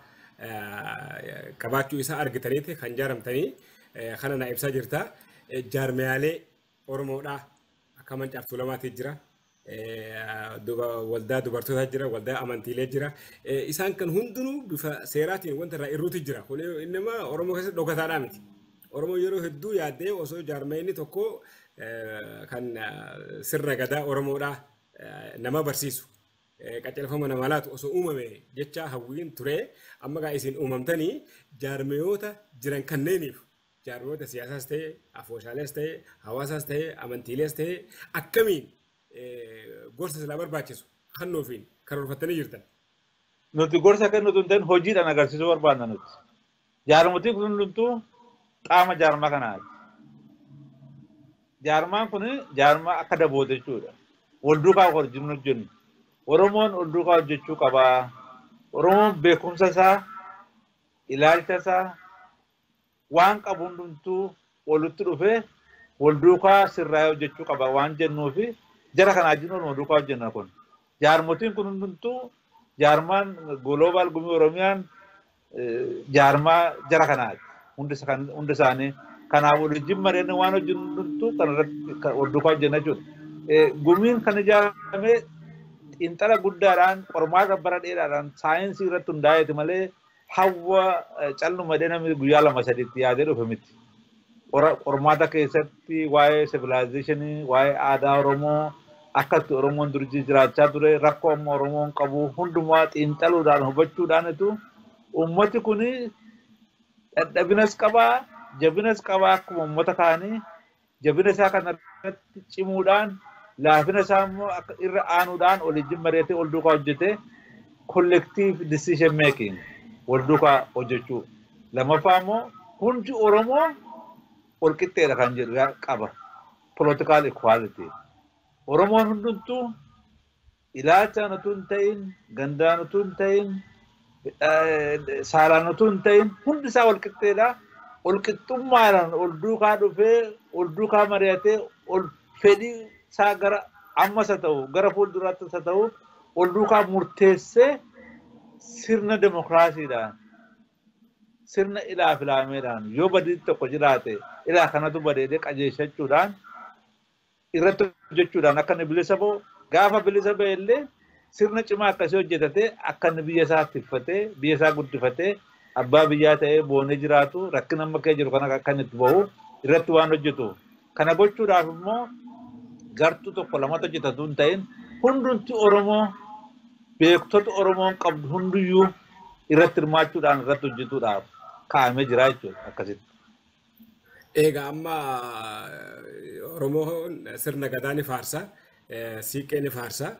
C: qabaachuu isaa argitaniiti kan jaaramtanii kana naa ibsaa jirta. Jaarmayaalee Oromoodhaa akka Maccaa fi Tuulamaatti jira. Waldaa dubartootaa jira, waldaa amantiilee jira. Isaan kan hundinuu bifa seeraatiin wanta irraa irruutu jira. Kun nama Oromoo keessatti dhokataadhaa miti. Oromoo yeroo hedduu yaaddee osoo jaarmayni tokko kan sirna gadaa Oromoodhaa nama barsiisu qaccalfama nama laatu osoo uumame jecha hawwiin ture amma gaa isin uumamtanii jaarmayoota jiran kanneeniif jaarmayoota siyaasaas ta'e, afooshaalees ta'e, hawaasaas ta'e, amantiilees ta'e akkamiin gorsa silaa barbaachisu kennuufiin karoorfattanii jirtan.
D: Nuti gorsa kennuutu hin ta'in hojiidhaan agarsiisuu barbaadna nuti. Jaarmotiin kun hundumtuu qaama jaarmaa kanaati. Jaarmaan kun jaarmaa akka daboote jechuudha. Wal duukaa wajjin hojjennu. Oromoon wal duukaa hojjechuu qabaa. Oromoon beekumsa isaa, ilaalcha isaa, waan qabu hundumtuu walitti dhufee wal duukaa sirraa'ee hojjechuu qaba waan jennuufi jara kanaa wajjin wal duukaa hojjenna kun. Jaarmotiin kun hundumtuu jaarmaan Global Gumii Oromiyaan jaarmaa jara kanaati. Hundi isaanii kanaaf wajjin mari'annee waan hojjennu hundumtuu kan irratti wal duukaa hojjenna jechuudha. Gumiin kan ijaarame xiinxala guddaadhaan qormaata bara dheeraadhaan saayinsii irratti hundaa'eeti malee hawwa calluma namni guyyaa lama sadiitti yaadee dhufe miti. Qormaata keessatti waa'ee civilization, waa'ee aadaa Oromoo, akkatti Oromoon dur jiraachaa ture, rakkoo amma Oromoon qabu hundumaa xiinxaluudhaan hubachuudhaanitu uummati kun dadhabinas qabaa, jabinas qabaa akkuma uummata kaanii jabina isaa kanarratti cimuudhaan Laafina isaa immoo irra aanuudhaan waliin mari'atee wal duukaa hojjetee collective decision making wal duukaa hojjechuu. Lammaffaa immoo hundi Oromoo wal qixxeedha kan jedhu qaba. Political equality. Oromoon hundumtuu ilaalchaan utuu hin ta'in, gandaan utuu hin ta'in, saalaan utuu hin ta'in hundi isaa wal qixxeedha. Wal qixxummaadhaan ol duukaa dhufee, ol duukaa mari'atee, ol fedhii isaa gara ammas haa ta'u, gara fuulduraattis haa ta'u, ol duukaa murteessee sirna demokiraasiidhaan, sirna ilaa filaameedhaan yoo badii tokko jiraate ilaa kanatu badeedee qajeelchachuudhaan irratti hojjechuudhaan akka inni bilisa ba'u, gaafa bilisa ba'e illee sirna cimaa akkasii hojjetatee akka inni biyya isaa tiffatee, biyya isaa guddifatee, abbaa biyyaa ta'ee boonee jiraatu, rakkina amma kee jiru kana akka inni itti bahu irratti waan hojjetu. Kana gochuudhaaf immoo gartuu tokko lamatu hojjetatu hin ta'in hundumti Oromoo beektota Oromoon qabdu hundiyyuu irratti hirmaachuudhaan irratti hojjetuudhaaf kaa'amee jira jechuudha akkasitti.
C: Egaa amma Oromoon sirna gadaa ni faarsa, siiqqee ni faarsa.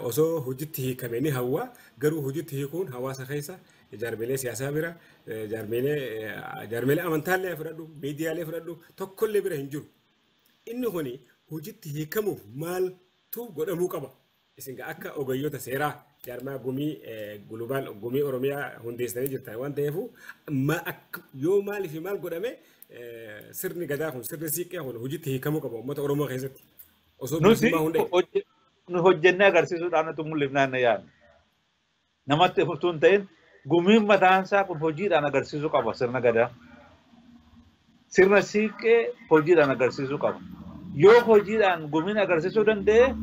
C: Osoo hojiitti hiikame ni hawwa. Garuu hojiitti hiikuun hawaasa keessa jaarmeelee siyaasaa bira, jaarmeelee amantaallee fudhadhu, miidiyaalee fudhadhu tokkollee bira hin jiru. Inni kuni hojiitti hiikamuuf maaltu godhamuu qaba? Isin akka ogeeyyota seeraa jaarmaa gumii gulubaal gumii Oromiyaa hundeessanii jirtan waan ta'eef yoo maaliif maal godhame sirni gadaa kun sirni siiqqee kun hojiitti hiikamuu qaba uummata Oromoo keessatti. Osoo bilisummaa hundee.
D: Nu hojjennee agarsiisuudhaan nuti mul'ifnaa inni yaadne. Namatti utuu hin ta'in gumiin mataan isaa kun hojiidhaan agarsiisuu qaba sirna gadaa. Sirna siiqqee hojiidhaan agarsiisuu qaba. Yoo hojiidhaan gumiin agarsiisuu danda'e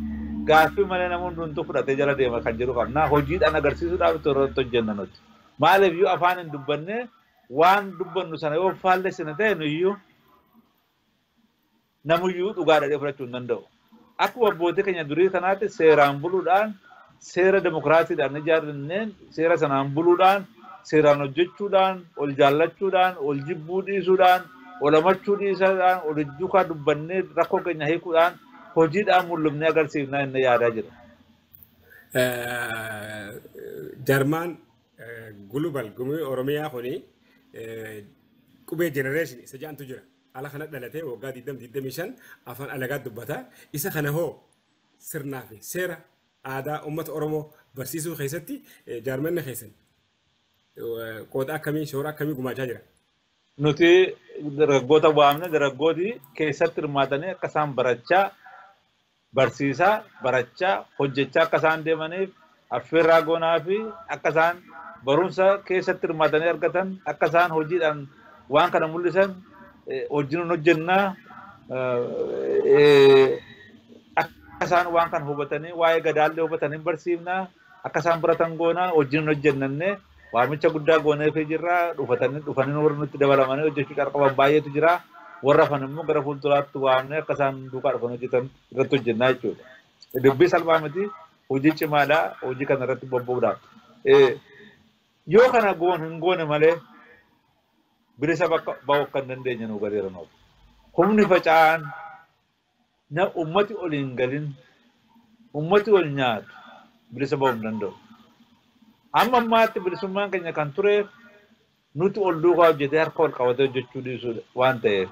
D: gaaffii malee nama hundumtuu fudhatee jala deema kan jedhu qabna. Hojiidhaan agarsiisuudhaaf irratti hojjenna nuti. Maaliif yoo afaan hin dubbanne waan dubbannu sana yoo faallessine ta'e nuyyuu namuyyuu dhugaa dhadhee fudhachuu hin danda'u. Akkuma abbootii keenya durii kanaatti seeraan buluudhaan, seera demokiraasiidhaan ijaarranneen seera sanaan buluudhaan, seeraan hojjechuudhaan, ol jaallachuudhaan, ol jibbuu dhiisuudhaan, ol amachuu dhiisuudhaan, ol duukaa dubbannee rakkoo keenya hiikuudhaan hojiidhaan mul'ifnee agarsiifnaa inni yaadaa jira.
C: Jarmaan Global Gumii Oromiyaa kuni qubee generation isa jedhantu jira. Ala kana dhalatee waggaa 20-25 afaan alagaa dubbata. Isa kana hoo sirnaa fi seera aadaa uummata Oromoo barsiisuu keessatti jaarmanni keessan qooda akkamii shoora akkamii gumaachaa jira?
D: Nuti dargaggoota waamne dargaggooti keessatti hirmaatanii akka isaan barachaa barsiisaa barachaa hojjechaa akka isaan deemaniif affeerraa goonaa fi akka isaan barumsa keessatti hirmaatanii argatan akka isaan hojiidhaan waan kana mul'isan hojiin hojjennaa akka isaan waan kana hubatanii waa'ee gadaallee hubatanii barsiifnaa akka isaan baratan goonaa hojiin hojjennannee waamicha guddaa gooneefii jirra dhufanii warra nutti dabalamanii hojjechuu calqaban baay'eetu jira. Warra hafan immoo gara fuulduraatti waamnee akka isaan duukaa dhufan hojjetan irratti hojjennaa jechuudha. Dubbii salphaa miti, hojii cimaadha, hojii kana irratti bobba'uudhaaf. Yoo kana goon hin goone malee bilisa bakka ba'uu akka hin dandeenye nu galeera nuuf. Humni faca'aan na ummati ol hin galin, ummati ol nyaatu bilisa ba'uu hin danda'u. Amma ammaatti bilisummaan keenya kan tureef nuti ol duukaa hojjetee harka ol qabatee hojjechuu dhiisuu waan ta'eef.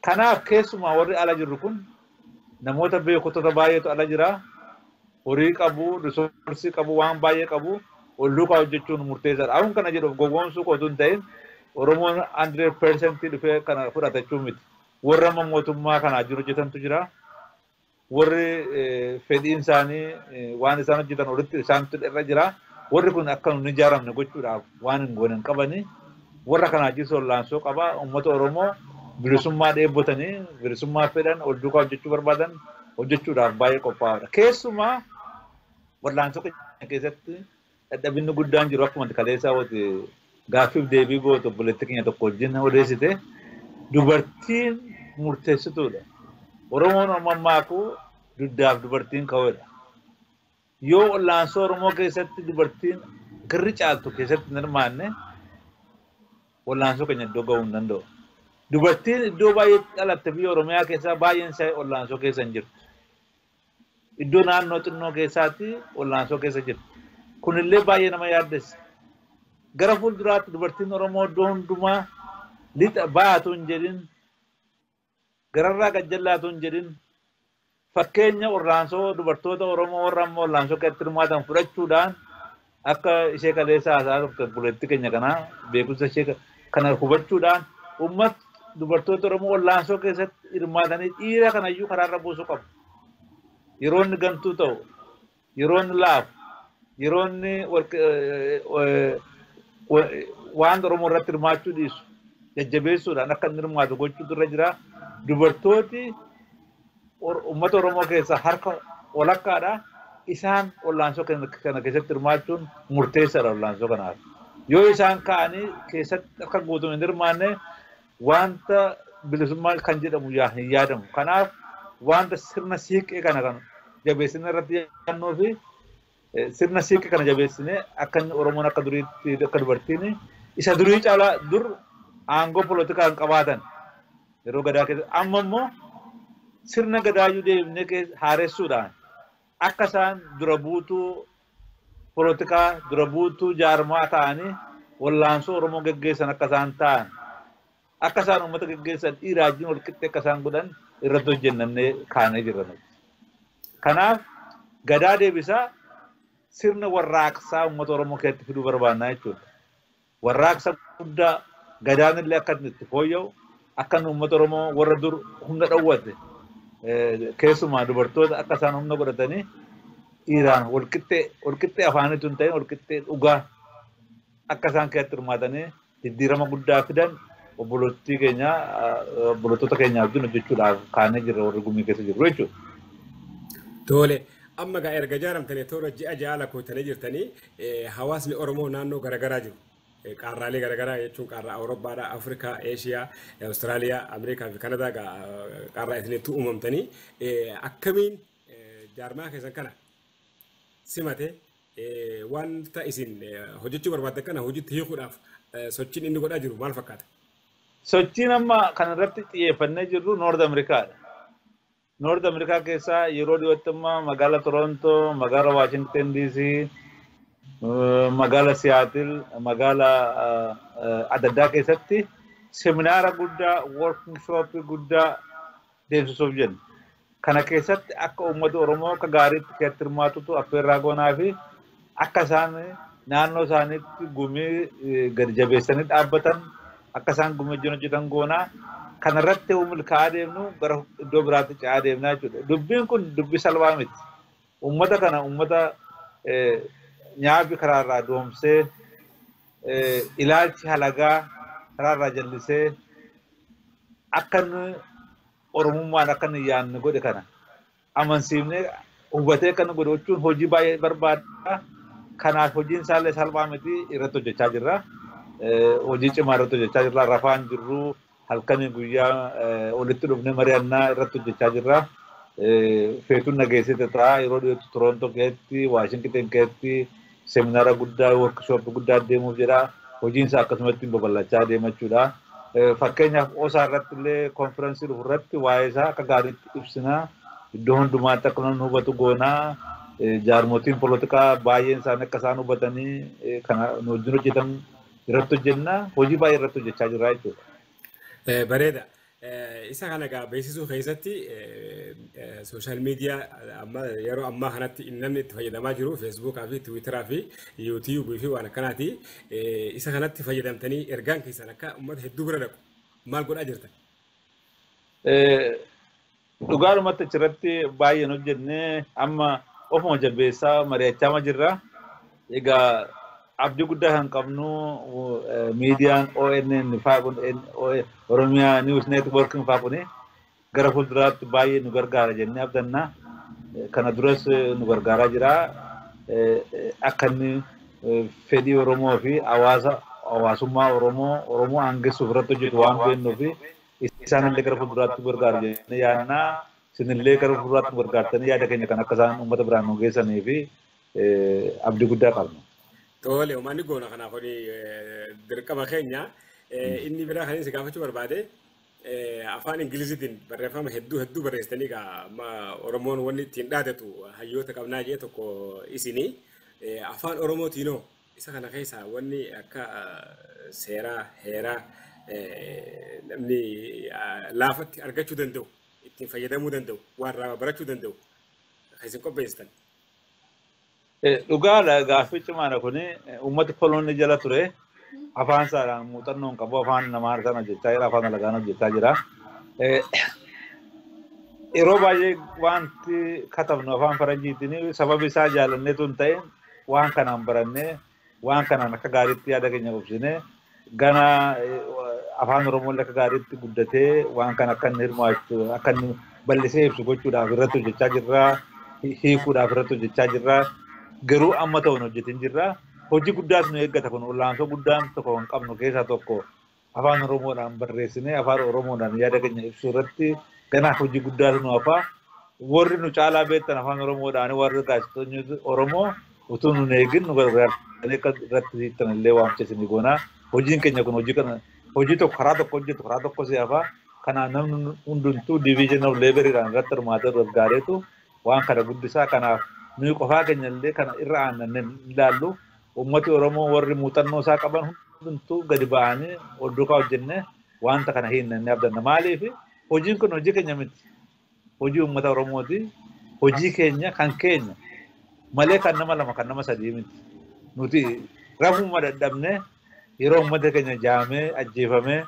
D: Kanaaf keessumaa warri ala jirru kun namoota beektota baay'eetu ala jira. Horii qabu, risoorsii qabu, waan baay'ee qabu ol duukaa hojjechuun murteessaadha. Akkuma kana jedhuuf gowwoomsuu qotu hin ta'in Oromoon 100% dhufee kana fudhatachuu miti. Warra amma mootummaa kanaa jiru hojjetantu jira. Warri fedhiin isaanii waan isaan hojjetan olitti isaantu irra jira. Warri kun akka nun ijaaramne gochuudhaaf waan hin goone hin qabani. Warra kanaa jiru sollaansoo qaba. Uummata Oromoo bilisummaa dheebotanii, bilisummaa fedhan, ol duukaa hojjechuu barbaadan hojjechuudhaaf baay'ee qophaa'aadha. Keessumaa wallaansoo keenya keessatti dadhabinni guddaan jiru akkuma kaleessaa wote gaaffiif deebii gootu obboleettii keenya tokko wajjin odeessite dubartiin murteessituudha. Oromoon ammaakuu duddaaf dubartiin ka'uudha. Yoo wallaansoo Oromoo keessatti dubartiin kirri caaltu keessatti hin hirmaanne wallaansoo keenya iddoo ga'uu hin danda'u. Dubartiin iddoo baay'eetti dhalatte biyya Oromiyaa keessaa baay'een isaa wallaansoo keessa hin jirtu. Iddoo naannoo xinnoo keessaatti wallaansoo keessa jirti. Kunillee baay'ee nama yaaddessa. Gara fuulduraatti dubartiin Oromoo iddoo hundumaa lixa baatu hin jedhin, gararraa gajjallaatu hin jedhin, fakkeenya wallaansoo dubartoota Oromoo warra ammoo wallaansoo keessatti hirmaatan fudhachuudhaan akka ishee kaleessa haasaa turte buleetti keenya kanaa beekumsa ishee kana hubachuudhaan uummata dubartoota Oromoo wallaansoo keessatti hirmaatanii dhiira kanayyuu karaarra buusuu qabu. Yeroo inni gantuu ta'u, yeroo inni laafu, yeroo inni waan Oromoo irratti hirmaachuu dhiisu jajjabeessuudhaan akka inni hirmaatu gochuutu irra jira. Dubartooti uummata Oromoo keessaa harka walakkaadha. Isaan wallaansoo kana keessatti hirmaachuun murteessaadha wallaansoo kanaaf. Yoo isaan ka'anii keessatti akka guutuun hin hirmaanne wanta bilisummaa kan jedhamu hin yaadamu. Kanaaf wanta sirna siiqqee kana kan jabeessine irratti yaadnuu fi sirna siiqqee kana jabeessine akka inni Oromoon akka duriitti akka dubartiin isa durii caalaa dur aangoo polotikaa hin qabaatan yeroo gadaa keessatti amma immoo sirna gadaayyuu deebinee haaressuudhaan akka isaan dura buutuu polotikaa dura buutuu jaarmaa ta'anii wallaansoo Oromoo geggeessan akka isaan ta'an akka isaan uummata geggeessan dhiiraa wajjin wal qixxee akka isaan godhan irratti hojjennannee kaanee jirra nuti. Kanaaf gadaa deebisaa sirna warraaqsaa uummata Oromoo keessatti fiduu barbaannaa jechuudha. Warraaqsa guddaa gadaan illee akka inni itti fooyya'u akka inni uummata Oromoo warra dur humna dhowwate keessumaa dubartoota akka isaan humna godhatanii dhiiraan walqixxee afaanitu hin ta'in walqixxee dhugaa akka isaan keessatti hirmaatanii jijjiirama guddaa fidan obbolootii keenya obbolootota keenya wajjin hojjechuudhaaf kaanee jirra warri gumii keessa jirru jechuudha.
C: Tole amma gaa erga ijaaramtanii toora ji'a ja'a lakkoofitanii jirtanii hawaasni Oromoo naannoo garaagaraa jiru. Qaarraalee garaagaraa jechuun qaarraa Awurooppaadha, Afrikaa, Eeshiyaa, Awustiraaliyaa, Ameerikaa fi Kanadaa qaarraa isinitti uumamtanii akkamiin jaarmaa keessan kana simate wanta isin hojjechuu barbaaddan kana hojiitti hiikuudhaaf sochiin inni godhaa jiru maal fakkaata?
D: Sochiin amma kan irratti xiyyeeffannee jirru Noord Ameerikaadha. Noord Ameerikaa keessaa yeroo dhiyootti amma magaala Torontoo, magaala Waashington DC, magaala Siyaatil, magaala adda addaa keessatti seminaara guddaa, workshooppii guddaa deemsisuuf jenna. Kana keessatti akka uummata Oromoo akka gaariitti keessatti hirmaatutu affeerraa goonaa fi akka isaan naannoo isaaniitti gumii gadi jabeessanii dhaabbatan akka isaan gumii wajjin hojjetan goonaa. Kanarratti yoo milkaa'aa deemnu gara iddoo biraatti ce'aa deemnaa jechuudha. Dubbiin kun dubbii salphaa miti. Uummata kana uummata nyaabbi karaarraa doomsee ilaalchi halagaa karaarraa jallisee akka inni Oromummaan akka inni yaadne godhe kana amansiifnee hubatee akka inni godhe gochuun hojii baay'ee barbaada. Kanaaf hojiin isaallee salphaa miti irratti hojjechaa jirra. Hojii cimaa irratti hojjechaa jirra. Rafaan jirru halkanii guyyaa walitti dhufnee mari'annaa irratti hojjechaa jirra. Feetuun nageessite ta'a yeroo dhiyootti Torontoo keessatti, Waashington keessatti seminaara guddaa, workshooppii guddaa deemuuf jedha. Hojiin isaa akkasumatti babal'achaa deema jechuudha. Fakkeenyaaf OSA irratti illee konferensii dhufu irratti waa'ee isaa akka gaariitti ibsina. Iddoo hundumaatti akka namni hubatu goonaa. Jaarmotiin polotikaa baay'een isaanii akka isaan hubatanii kana nu wajjin hojjetan irratti hojjenna. Hojii baay'ee irratti hojjechaa jirra jechuudha.
C: Bareeda. Isa kana egaa beeksisuu keessatti sooshaal miidiyaa amma yeroo ammaa kanatti namni itti fayyadamaa jiru feesbuukaa fi tiwiitaraa fi yuutiyuubii fi waan akkanaati. Isa kanatti fayyadamtanii ergaan keessan akka uummata hedduu bira dhaqu maal godhaa jirtan?
D: Dhugaadhumatti achirratti baay'een hojjennee amma ofuma jabeessaa mari'achaa jirra. Egaa abdii guddaa kan qabnu miidiyaan ONN faa kun Oromiyaa News Network faa kun gara fuulduraatti baay'ee nu gargaara jennee abdanna. Kana duras nu gargaaraa jira. Akka inni fedhii Oromoo fi hawaasummaa Oromoo aangessuuf irratti hojjetu waan beeknuu fi isaan illee gara fuulduraatti gargaaru jennee yaadna. Isinillee gara fuulduraatti gargaartanii yaada keenya kan akka isaan uummata biraan nu geessanii fi abdii guddaa qabna.
C: Tole, uummanni goona kanaaf dirqama keenya. Inni biraa kan inni gaafachuu barbaade Afaan Ingiliziitiin barreeffama hedduu hedduu barreessitanii egaa Oromoon wanni ittiin dhaadatu hayyoota qabnaa jee tokko isinii. Afaan Oromootiinoo isa kana keessaa wanni akka seeraa, heeraa namni laafatti argachuu danda'u, ittiin fayyadamuu danda'u, waan irraa barachuu danda'u kan isin qopheessitan.
D: Dhugaadha, gaaffii cimaadha kuni. Uummati koloonni jala ture afaan isaadhaan muuxannoo hin qabu, afaan namaa isaan hojjechaa jira, afaan alagaan hojjechaa jira. Yeroo baay'ee wanti katabnu afaan faranjiitiin sababi isaa jaalanneetu hin ta'in, waan kanaan barannee waan kanaan akka gaariitti yaada keenya qubsinee gana afaan Oromoo akka gaariitti guddatee waan kana akka inni hirmaachu, akka inni bal'isee ibsu gochuudhaaf irratti hojjechaa jirra, hiikuudhaaf irratti hojjechaa jirra. Garuu amma ta'uun hojjetin jirra. Hojii guddaas nu eeggata kun, ol'aansoo guddaan tokko kan qabnu keessaa tokko afaan Oromoodhaan barreessinee afaan Oromoodhaan yaada keenya ibsuu irratti ganaaf hojii guddaatu nu hafaa. Warri nu caalaa beektan afaan Oromoodhaan warri gaazexeessitoonni Oromoo utuu nu eegin nu gargaaranii akka irratti hiiktan illee waamcha isinii goonaa. Hojiin keenya kun hojii kana hojii tokko karaa tokko hojjetu karaa tokko si hafaa. Kanaaf namni hundumtuu division of laboriidhaan irratti hirmaatee gargaareetu waan kana guddisaa. Kanaaf nuyi qofaa keenya illee kana irra aannannee ilaallu, uummati Oromoo warri muuxannoo isaa qaban hundumtuu gadi ba'anii ol duukaa hojjennee wanta kana hiinnannee abdanna. Maaliif hojiin kun hojii keenya miti. Hojii uummata Oromooti. Hojii keenya kan keenya malee kan nama lama kan nama sadii miti. Nuti rafuma dadhabnee yeroo uummata keenya jaamee ajjeefamee,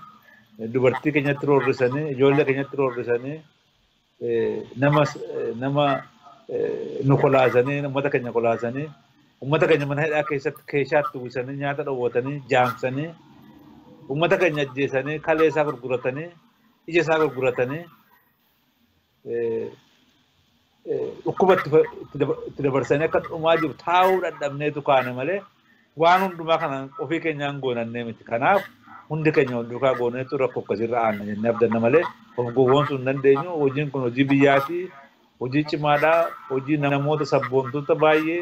D: dubartii keenyatti roorrisanii, ijoollee keenyatti roorrisanii, nama nu kolaasanii, uummata keenya kolaasanii, uummata keenya mana hidhaa keessatti keeshaatti uwwisanii nyaata dhowwatanii jaamsanii, uummata keenya ajjeesanii kalee isaa gurguratanii, ija isaa gurguratanii, dhukkuba itti dabarsanii akka dhumaa jiru taa'uu dadhabneetu kaane malee waan hundumaa kana ofii keenyaan goonannee miti. Kanaaf hundi keenya wal duukaa gooneetu rakkoo akkasiirra aanna jennee abdanna malee of gowwoomsuu hin dandeenyu. Hojiin kun hojii biyyaati. Hojii cimaadha. Hojii namoota sabboontota baay'ee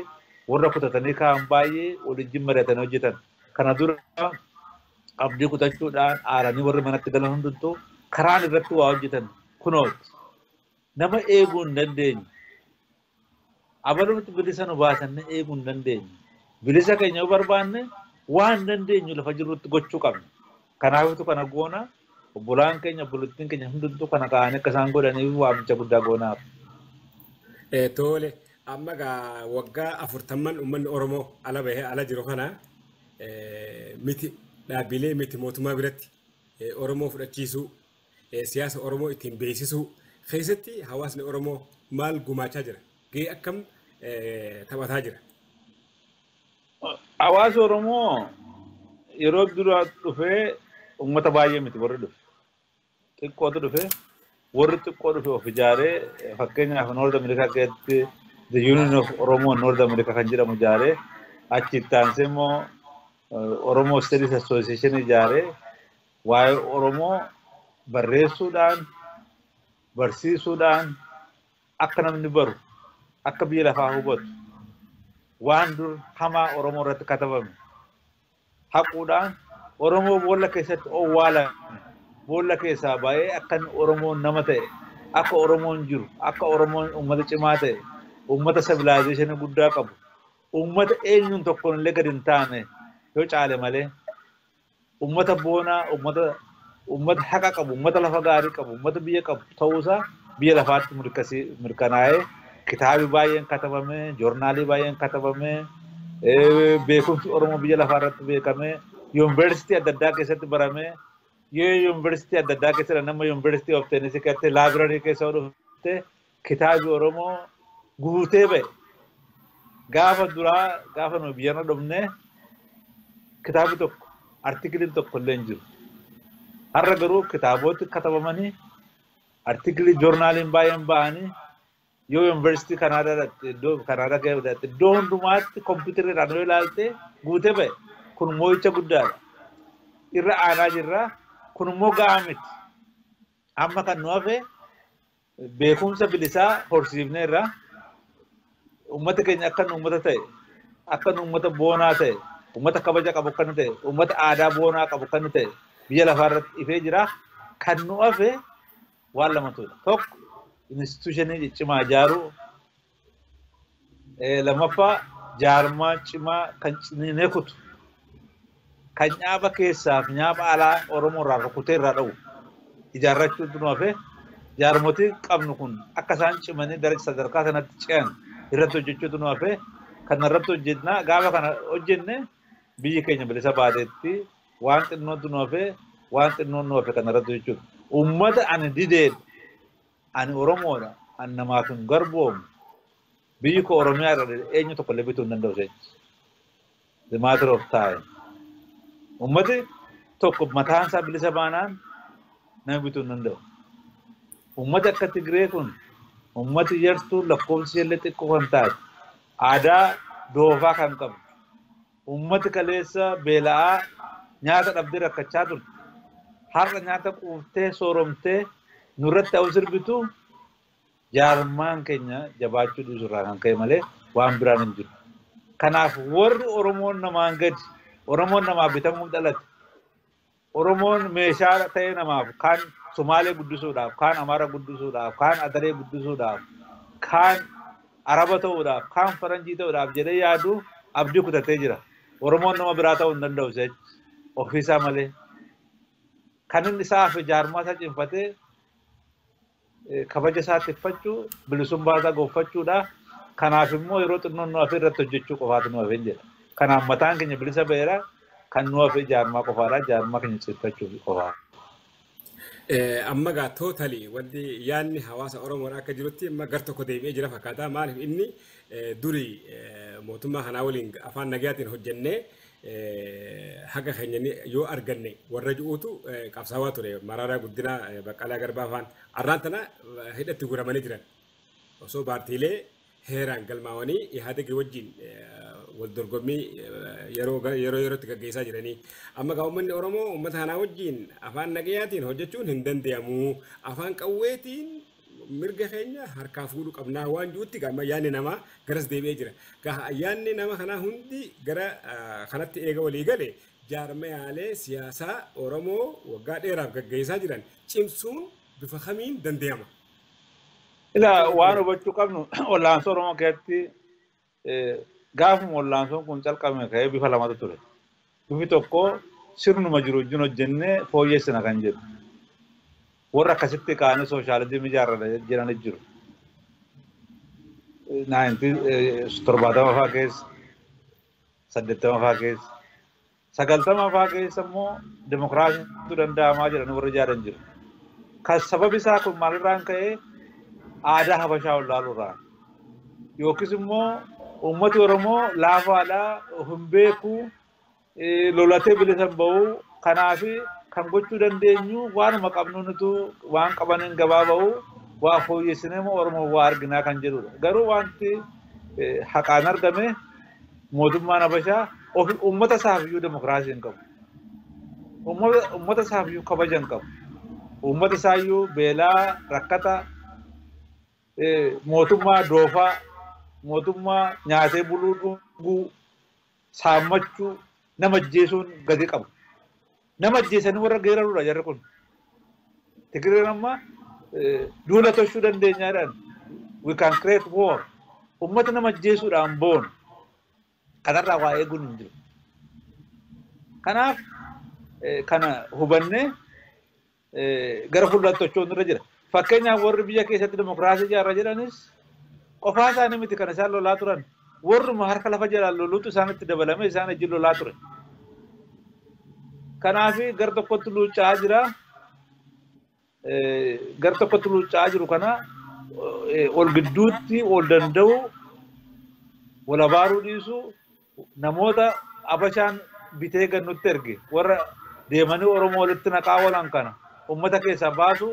D: warra kutatanii kaa'an baay'ee waliin mari'atanii hojjetan. Kana dura abdii kutachuudhaan aaranii warri manatti galan hundumtuu karaan irratti waa hojjetan kunooti. Nama eeguu hin dandeenyu. Abalumti bilisa nu baasannee eeguu hin dandeenyu. Bilisa keenya yoo barbaanne waan dandeenyu lafa jirrutti gochuu qabna. Kanaafitu kana goona, obbolaan keenya obbolottiin keenya hundumtuu kana kaa'anii akka isaan godhaniif waamicha guddaa goonaaf.
C: Tole, amma gaa waggaa 40n uummanni Oromoo ala bahee ala jiru kana miti dhaabbilee miti mootummaa biratti Oromoo fudhachiisuu, siyaasa Oromoo ittiin beeksisuu keessatti hawaasni Oromoo maal gumaachaa jira? Gahee akkam taphataa jira?
D: Hawaasa Oromoo yeroo dura dhufee uummata baay'ee miti warri dhufe. Xiqqootu dhufe, warri xiqqoo dhufe of ijaaree, fakkeenyaaf North America keessatti The Union of Oromo North America kan jedhamu ijaaree, achi itti aansee immoo Oromo Studies Association ijaaree, waa'ee Oromoo barreessuudhaan barsiisuudhaan akka namni baru, akka biyya lafaa hubatu, waan dur hamaa Oromoo irratti katabame haquudhaan, Oromoo boolla keessatti owwaalame boolla keessaa ba'ee akka Oromoon nama ta'e, akka Oromoon jiru, akka Oromoon uummata cimaa ta'e, uummata civilization guddaa qabu, uummata eenyuun tokkoon illee gadi hin taane yoo caale malee, uummata boonaa, uummata haqa qabu, uummata lafa gaarii qabu, uummata biyya qabu ta'uusaa biyya lafaatti mirkanaa'ee kitaabi baay'een katabame, joornaalii baay'een katabame, beekumsi Oromoo biyya lafaa irratti beekame, yuunivarsiitii adda addaa keessatti barame, yoo yuunivarsiitii adda addaa keessatti nama University of Tennessee keessatti library keessa dhufte kitaabi Oromoo guutee ba'e. Gaafa duraa gaafa nu biyyana dhufne kitaabi tokko artikiliin tokko illee hin jiru. Har'a garuu kitaaboti katabamanii, artikilii joornaaliin baay'een ba'anii, yoo yuunivarsiitii Kanaadaa iddoo Kanaadaa keessatti iddoo hundumaatti kompiitarriidhaan yoo ilaalte guutee ba'e. Kun mo'icha guddaadha. Irra aanaa jirra. Kun immoo gahaa miti. Amma kan nu hafe beekumsa bilisaa horsiifneerra. Uummata keenya akka nu uummata ta'e, akka nu uummata boonaa ta'e, uummata kabaja qabu akka nu ta'e, uummata aadaa boonaa qabu akka nu ta'e biyya lafaa irratti ifee jira. Kan nu hafe waan lamatudha. Tokko instituushinii cimaa ijaaruu, lammaffaa jaarmaa cimaa kan ciniinee kutu, kan nyaaba keessaaf nyaaba alaa Oromoo irraa rukutee irraa dha'u ijaarrachuutu nu hafe. Jaarmotii qabnu kun akka isaan cimanii daraja sadarkaa sanatti ce'an irratti hojjechuutu nu hafe. Kana irratti hojjennaa gaafa kana hojjenne biyyi keenya bilisa baateetti waan xinnootu nu hafe, waan xinnoon nu hafe kana irratti hojjechuudha. Uummata ani dideedha, ani Oromoodha, ani namaaf hin garboomu, biyyi koo Oromiyaa irra eenyu tokko illee bituu hin danda'u jechuudha. The matter of time. Uummati tokko mataan isaa bilisa baanaan nama bituu hin danda'u. Uummati akka Tigree kun uummati yartuu lakkoofsi illee xiqqoo kan taate, aadaa doofaa kan qabu, uummati kaleessa beela'aa nyaata dhabdee rakkachaa turte, har'a nyaata quuftee sooromtee nurratti ta'uu sirbitu jaarmaan keenya jabaachuu dhiisuu irraa kan ka'e malee waan biraan hin jiru. Kanaaf warri Oromoon namaan gadi, Oromoon namaaf bitamuuf dhalate, Oromoon meeshaa ta'ee namaaf kaan Somaalee guddisuudhaaf, kaan Amaara guddisuudhaaf, kaan Adaree guddisuudhaaf, kaan Araba ta'uudhaaf, kaan Faranjii ta'uudhaaf jedhee yaadu abdii kutatee jira. Oromoon nama biraa ta'uu hin danda'u jechuudha. Ofiisaa malee. Kan inni isaa hafe jaarmaa isaa cimfatee kabaja isaa tiffachuu, bilisummaa isaa gonfachuudha. Kanaaf immoo yeroo xinnoon nu hafe irratti hojjechuu qofaatu nu hafe jedha. Kanaaf mataan keenya bilisa ba'eera. Kan nu hafe jaarmaa qofaadha. Jaarmaa keenya cimfachuu qofaadha.
C: Amma gaa tootali wanti yaadni hawaasa Oromoodha akka jirutti amma gar tokko deebi'ee jira fakkaata. Maaliif inni durii mootummaa kanaa waliin afaan nagayaatiin hojjennee haqa keenya yoo arganne warra ji'uutu qabsaawaa ture. Maraaraa Guddinaa, Baqqalaa Garbaa faan arraan tana hidhatti guuramanii jiran. Osoo paartiilee heeraan galmaawanii Ihaadegii wajjin wal dorgommii yeroo yerootti gaggeessaa jiranii. Amma gaa uummanni Oromoo uummata kanaa wajjin afaan nagayaatiin hojjechuun hin danda'amu. Afaan qawweetiin mirga keenya harkaa fuudhuu qabnaa waan jirutti amma yaadni namaa garas deebi'ee jira. Gaa yaadni nama kanaa hundi gara kanatti eega walii gale jaarmayaalee siyaasaa Oromoo waggaa dheeraaf gaggeessaa jiran cimsuun bifa kamiin danda'ama?
D: Ilaa waan hubachuu qabnu wallaansoo Oromoo keessatti gaafuma wallaansoon kun calqabame ka'ee bifa lamatu ture. Bifi tokko sirnuma jiru wajjin hojjennee fooyyessina kan jedhu. Warra akkasitti ka'anii sooshaalizimii ijaarrata jedhanis jiru. 70 fa'aa keessa, 80 fa'aa keessa, 90 fa'aa keessa immoo dimokiraasiitu danda'amaa jedhanii warra ijaaran jiru. Kan sababi isaa kun maalirraan ka'ee aadaa Habashaa wallaaluurraan yookiis immoo uummati Oromoo laafaadhaa hin beeku, lolatee bilisa hin ba'u, kanaaf kan gochuu dandeenyu waanuma qabnuunitu waan qabaniin gabaa ba'u waa fooyyessinee immoo Oromoo waa arginaa kan jedhudha. Garuu wanti haqaan argame mootummaan Habashaa uummata isaaf iyyuu dimokiraasii hin qabu. Uummata isaaf iyyuu kabaja hin qabu. Uummata isaa iyyuu beelaa, rakkata, mootummaa doofaa, mootummaa nyaatee buluu, dhuguu, saammachuu, nama ajjeesuun gadi qabu. Nama ajjeesanii warra geerarudha jarri kun. Tigreen amma duula tolchuu dandeenyaadhaan we can create war. Uummata nama ajjeesuudhaan boonu. Kanarraa waa eeguun hin jiru. Kanaaf kana hubannee gara fuulduraatti socho'uun irra jira. Fakkeenyaaf warri biyya keessatti dimokiraasii ijaarra jedhanis qofaa isaanii miti kan isaan lolaa turan. Warruma harka lafa jalaan loluutu isaanitti dabalame isaan wajjin lolaa ture. Kanaaf gar tokkotti luucca'aa jira. Gar tokkotti luucca'aa jiru kana ol gidduutti ol danda'u wal abaaruu dhiisu namoota Habashaan bitee gannutti erge warra deemanii Oromoo walitti naqaa oolan kana uummata keessaa baasu,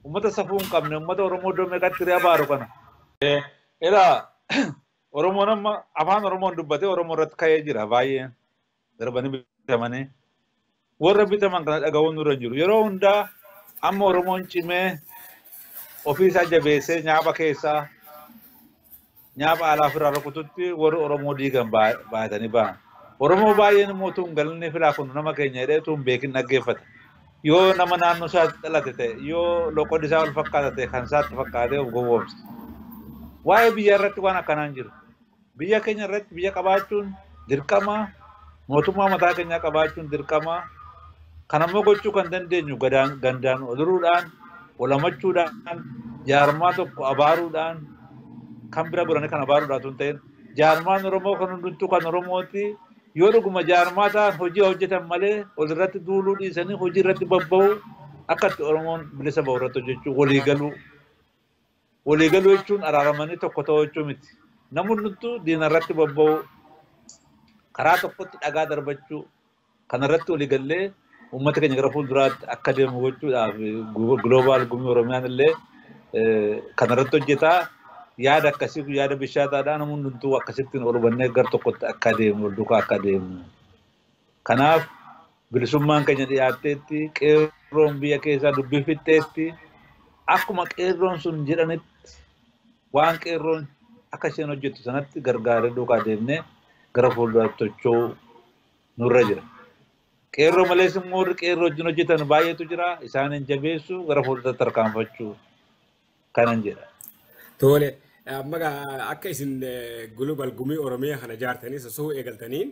D: uummata safuu hin qabne, uummata Oromoo iddoo meeqatti hiree abaaru kana. Ilaa Oromoon amma afaan Oromoon dubbatee Oromoo irratti ka'ee jira baay'een darbanii bitamanii. Warra bitaman kana dhaga'uun nurra hin jiru. Yeroo hundaa amma Oromoon cimee ofiisaa jabeessee nyaapha keessaa nyaapha alaa ofirraa rukututti warri Oromoo diigan baay'atanii ba'an. Oromoo baay'een immoo utuu hin galanne filaa kun nama keenya jedhee utuu hin beekin dhaggeeffata. Yoo nama naannoo isaatti dhalate ta'e, yoo loqonni isaa wal fakkaata ta'e kan isaatti fakkaatee of gowwoomsa. Waa'ee biyya irratti waan akkanaan jiru. Biyya keenya irratti biyya qabaachuun dirqama, mootummaa mataa keenyaa qabaachuun dirqama. Kan ammoo gochuu kan dandeenyu gandaan oluruudhaan, walamachuudhaan, jaarmaa tokko abaaruudhaan, kan bira godhanii kan abaaruudhaan tun ta'in jaarmaan Oromoo kan hundumtuu kan Oromooti. Yoo dhuguma jaarmaa ta'an hojii hojjetan malee walirratti duuluu dhiisanii hojii irratti bobba'uu akka itti Oromoon bilisa ba'u irratti hojjechuu waliigaluu. Waliigaluu jechuun araaramanii tokko ta'uu jechuu miti. Namni hundumtuu diina irratti bobba'uu, karaa tokkotti dhagaa darbachuu, kanarratti waliigallee uummata keenya gara fuulduraatti akka deemu gochuudhaaf Global Gumii Oromiyaan illee kanarratti hojjetaa. Yaada akkasii yaada bishaataadhaan namni hundumtuu akkasittiin ol hubannee gara tokkotti akka deemu, wal duukaa akka deemu. Kanaaf bilisummaan keenya dhiyaatteetti, qeerroon biyya keessaa dubbii fixxeetti, akkuma qeerroon sun jedhanitti waan qeerroon akka isheen hojjettu sanatti gargaaree duukaa deemnee gara fuulduraatti socho'uu nurra jira. Qeerroo malees immoo warri qeerroo wajjin hojjetan baay'eetu jira. Isaanin jabeessuu gara fuulduraatti tarkaanfachuu kanan jedha.
C: Tole. Amma akka isin Global Gumii Oromiyaa kana ijaartanii sosso'uu eegaltaniin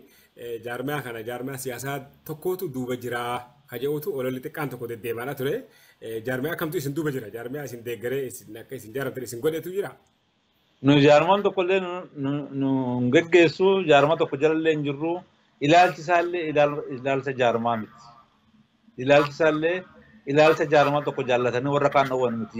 C: jaarmaa kana jaarmaa siyaasaa tokkotu duuba jira kaja'uutu ololli xiqqaan tokko deddeemaa ture. Jaarmaa akkamtu isin duuba jira? Jaarmaa isin deeggaree isin akka isin jaaramtan isin godhetu jira?
D: Nu jaarmaan tokkollee nu hin geggeessu, jaarmaa tokko jalallee hin jirru. Ilaalchi isaallee ilaalcha jaarmaa miti. Ilaalchi isaallee ilaalcha jaarmaa tokko jaallatanii warra kaan dhowwan miti.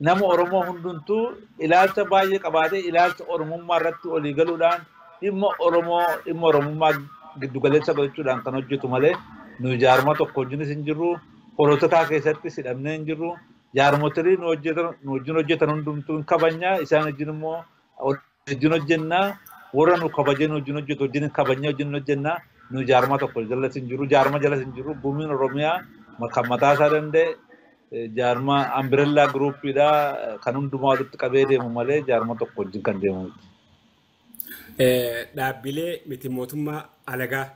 D: Nama Oromoo hundumtuu ilaalcha baay'ee qabaatee ilaalcha Oromummaa irratti walii galuudhaan dhimma Oromoo dhimma Oromummaa giddugaleessa gochuudhaan kan hojjetu malee nu jaarmaa tokko wajjinis hin jirru, polotikaa keessattis hidhamnee hin jirru, jaarmotilii nu wajjin hojjetan hundumtuu hin kabajnaa, isaan wajjin immoo wajjin hojjennaa, warra nu kabajee nu wajjin hojjetu wajjin kabajnee wajjin hojjennaa, nu jaarmaa tokko jalas hin jirru, jaarmaa jalas hin jirru, gumiin Oromiyaa kan mataa isaa danda'e jaarmaa umbrella groupiidha kan hundumaa walitti qabee deemu malee jaarmaa tokko wajjin kan deemu miti.
C: Dhaabbilee miti mootummaa alagaa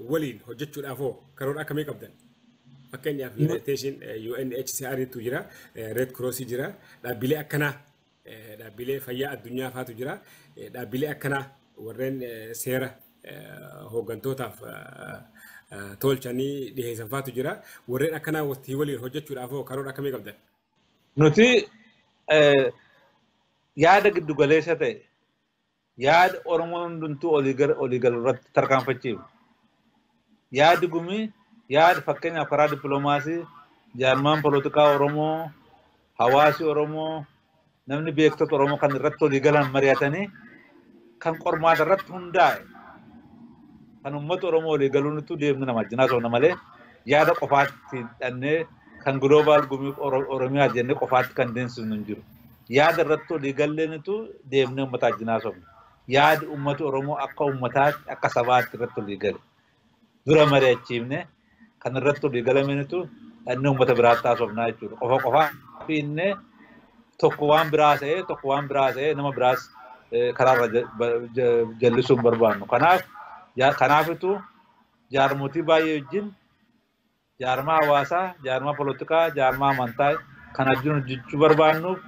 C: waliin hojjechuudhaaf hoo karoora akkamii qabdan? Fakkeenyaaf United UNHCR tu jira, Red Cross jira, dhaabbilee akkanaa dhaabbilee fayyaa addunyaa faatu jira, dhaabbilee akkanaa warreen seera hooggantootaaf tolchanii dhiheessan faatu jira. Warreen akkanaa waliin hojjechuudhaaf hoo karoora akkamii qabdan?
D: Nuti yaada giddugaleessa ta'e yaada Oromoon hundumtuu olii galu irratti tarkaanfachiifna. Yaadi gumii yaada fakkeenyaaf karaa dippiloomaasii jaarmaan polotikaa Oromoo, hawaasi Oromoo, namni beektota Oromoo kan irratti olii galan mari'atanii kan qormaata irratti hundaa'e kan uummata Oromoo olii galuunitu deemnu nama wajjin haasofna malee yaada qofaatti hidhannee kan Global Gumii Oromiyaa jennee qofaatti kan deemsifnu hin jiru. Yaada irratti olii galleenitu deemnee uummata wajjin haasofna. Yaadi uummata Oromoo akka uummataatti akka sabaatti irratti olii gale. Dura mari'achiifne kan irratti olii galamenitu dhannee uummata biraatti haasofnaa jechuudha. Qofa qofaa fiinnee tokko waan biraa ta'ee tokko waan biraa ta'ee nama biraas karaarra jallisuu hin barbaannu. Kanaafitu jaarmotii baay'ee wajjin jaarmaa hawaasaa, jaarmaa polotikaa, jaarmaa amantaa kan wajjin hojjechuu barbaannuuf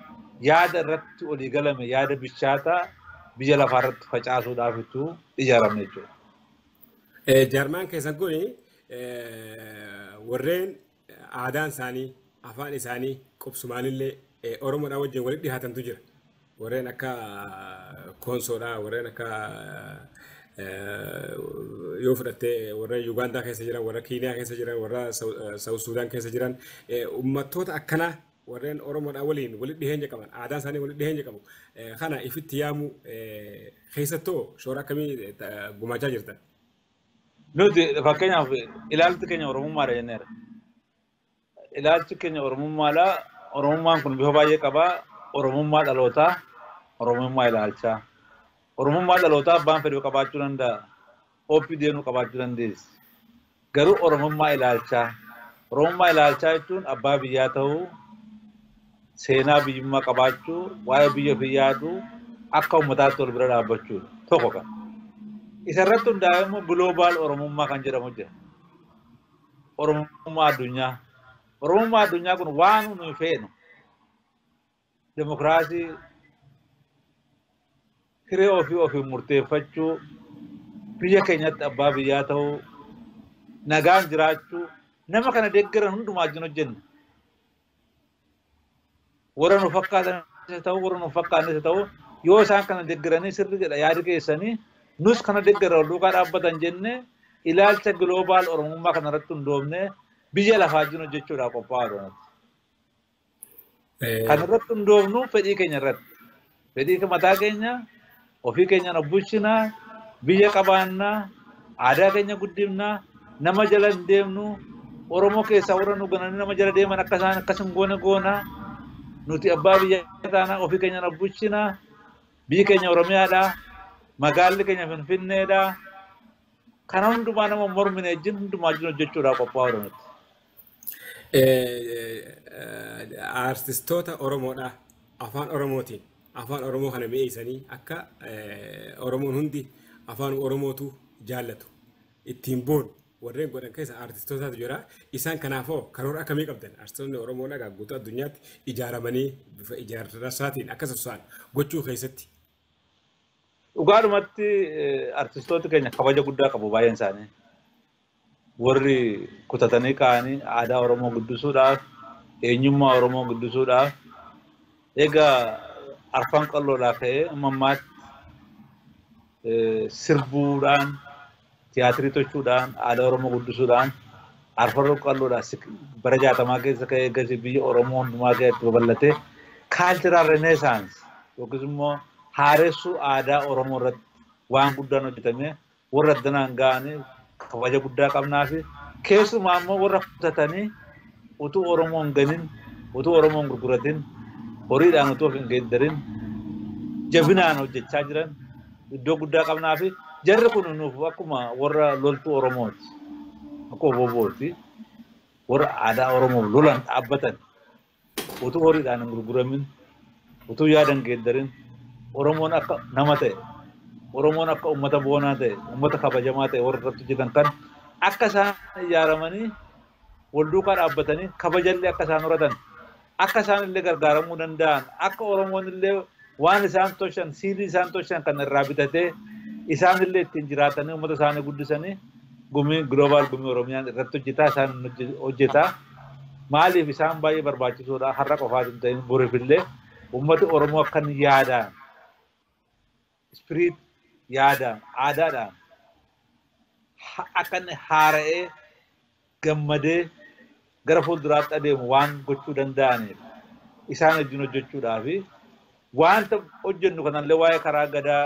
D: yaada irratti olii galame yaada bishaataa biyya lafaa irratti facaasuudhaafitu ijaaramne jechuudha.
C: Jaarmaan keessan kun warreen aadaan isaanii, afaan isaanii, qubsumaanillee Oromoodhaan wajjin walitti dhihaatantu jira. Warreen akka Koonsoodhaa, warreen akka yoo fudhattee warra Yuugaandaa keessa jiran, warra Kiiniyaa keessa jiran, warra Saawut Suudaan keessa jiran, uummattoota akkanaa warreen Oromoodhaan waliin walitti dhiheenya qaban, aadaan isaanii walitti dhiheenya qabu. Kana ifitti yaamu keessattoo shoora akkamii gumaachaa jirtan?
D: Nuti fakkeenyaaf ilaalchi keenya Oromummaadha jenneera. Ilaalchi keenya Oromummaadha. Oromummaan kun bifa baay'ee qaba. Oromummaa dhalootaa, Oromummaa ilaalchaa. Oromummaa dhalootaa abbaan fedhu qabaachuu danda'a. OPDN qabaachuu dandeessi. Garuu Oromummaa ilaalchaa. Oromummaa ilaalchaa jechuun abbaa biyyaa ta'uu, seenaa biyyummaa qabaachuu, waa'ee biyya ofii yaaduu, akka uummataatti wal bira dhaabbachuudha. Tokko kan. Isa irratti hundaa'e immoo Global Oromummaa kan jedhamu jira. Oromummaa addunyaa. Oromummaa addunyaa kun waan nuyi feenu demokiraasii hiree ofii ofiin murteeffachuu, biyya keenyatti abbaa biyyaa ta'uu, nagaan jiraachuu, nama kana deeggaran hundumaa wajjin hojjenna. Warra nu fakkaatanis ta'u, warra nu fakkaannis ta'u, yoo isaan kana deeggaranii sirri jedha yaadi keessanii nus kana deeggarra wal duukaa dhaabbatan jennee ilaalcha global Oromummaa kana irratti hundoofnee biyya lafaa wajjin hojjechuudhaaf qophaa'aa. Kan irratti hundoofnu fedhii keenya irratti. Fedhii mataa keenya ofii keenyaan of bulchinaa, biyya qabaannaa, aadaa keenya guddifnaa, nama jala hin deemnu, Oromoo keessaa warra nu gananii nama jala deeman akka isaan akkas hin goone goonaa, nuti abbaa biyya taanaa ofii keenyaan of bulchinaa, biyyi keenya Oromiyaadhaa, magaalli keenya Finfinneedhaa. Kana hundumaa nama mormine wajjin hundumaa wajjin hojjechuudhaaf qophaa'aa nuti.
C: Artistoota Oromoodhaa afaan Oromootiin afaan Oromoo kana mi'eessanii akka Oromoon hundi afaan Oromootu jaallatu ittiin boonu warreen godhan keessa artistootaatu jira. Isaan kanaafoo karoora akkamii qabdan? Artistoonni Oromoodhaa guutuu addunyaatti ijaaramanii bifa ijaarsaatiin akka sossa'an gochuu keessatti.
D: Dhugaadhumatti artistoota keenya kabaja guddaa qabu baay'een isaanii. Warri kutatanii ka'anii aadaa Oromoo guddisuudhaaf, eenyummaa Oromoo guddisuudhaaf, egaa arfan qalloodhaa ka'ee amma ammaatti sirbuudhaan, tiyaatirii tolchuudhaan, aadaa Oromoo guddisuudhaan, arfan qalloodhaa bara 60 keessa ka'ee eegasii biyya Oromoo hundumaa keessatti babal'atee cultural renaissance yookiis immoo haaressuu aadaa Oromoo irratti waan guddaan hojjetame warra addanaan ga'anii kabaja guddaa qabnaa fi keessumaa immoo warra kutatanii utuu Oromoo hin ganin, utuu Oromoo hin gurguratin, horiidhaan utuu of hin geeddarin, jabinaan hojjechaa jiran iddoo guddaa qabnaa fi jarri kun nuuf akkuma warra loltuu Oromooti, akkuma bobooti, warra aadaa Oromoof lolan dhaabbatan utuu horiidhaan hin gurguramin, utuu yaada hin geeddarin, Oromoon akka nama ta'e, Oromoon akka uummata boonaa ta'e, uummata kabajamaa ta'e warra irratti hojjetan kan akka isaan ijaaramanii wal duukaa dhaabbatanii kabajallee akka isaan horatan, akka isaan illee gargaaramuu danda'an, akka Oromoon illee waan isaan tolchan, siilii isaan tolchan kan irraa bitatee isaan illee ittiin jiraatanii uummata isaanii guddisanii gumii global gumii Oromiyaan irratti hojjetaa isaan hojjetaa. Maaliif isaan baay'ee barbaachisoodha har'a qofaas hin ta'in boriif illee uummati Oromoo akkan yaadaan spirit yaadaan aadaadhaan akka inni haara'ee gammadee gara fuulduraatti adeemu waan gochuu danda'aniif isaan wajjin hojjechuudhaa fi wanta hojjennu kanallee waa'ee karaa gadaa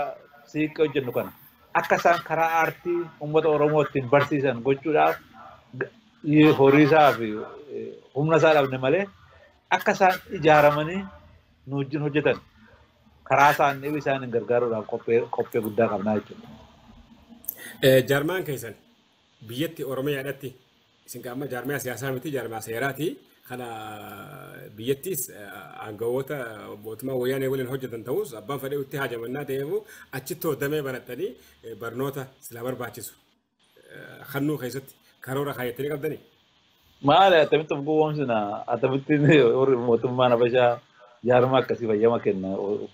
D: siiqqee hojjennu kana akka isaan karaa aartii uummata Oromoo ittiin barsiisan gochuudhaaf horii isaa fi humna isaa dhabne malee akka isaan ijaaramanii nu wajjin hojjetan karaa isaanii isaan gargaaruudhaaf qophee guddaa qabnaa jechuudha.
C: Jaarmaan keessan biyyatti Oromiyaadhaatti isin qaama jaarmaa siyaasaa miti jaarmaa seeraati. Kana biyyattis aangawoota mootummaa wayyaanee waliin hojjetan ta'us abbaan fedhee itti haajamannaa ta'eefu achitti hodamee barattanii barnoota silaa barbaachisu kennuu keessatti karoora kaayattanii qabdanii.
D: Maali attamitti of gowwoomsina attamitti mootummaan Habashaa jaarmaa akkasii fayyama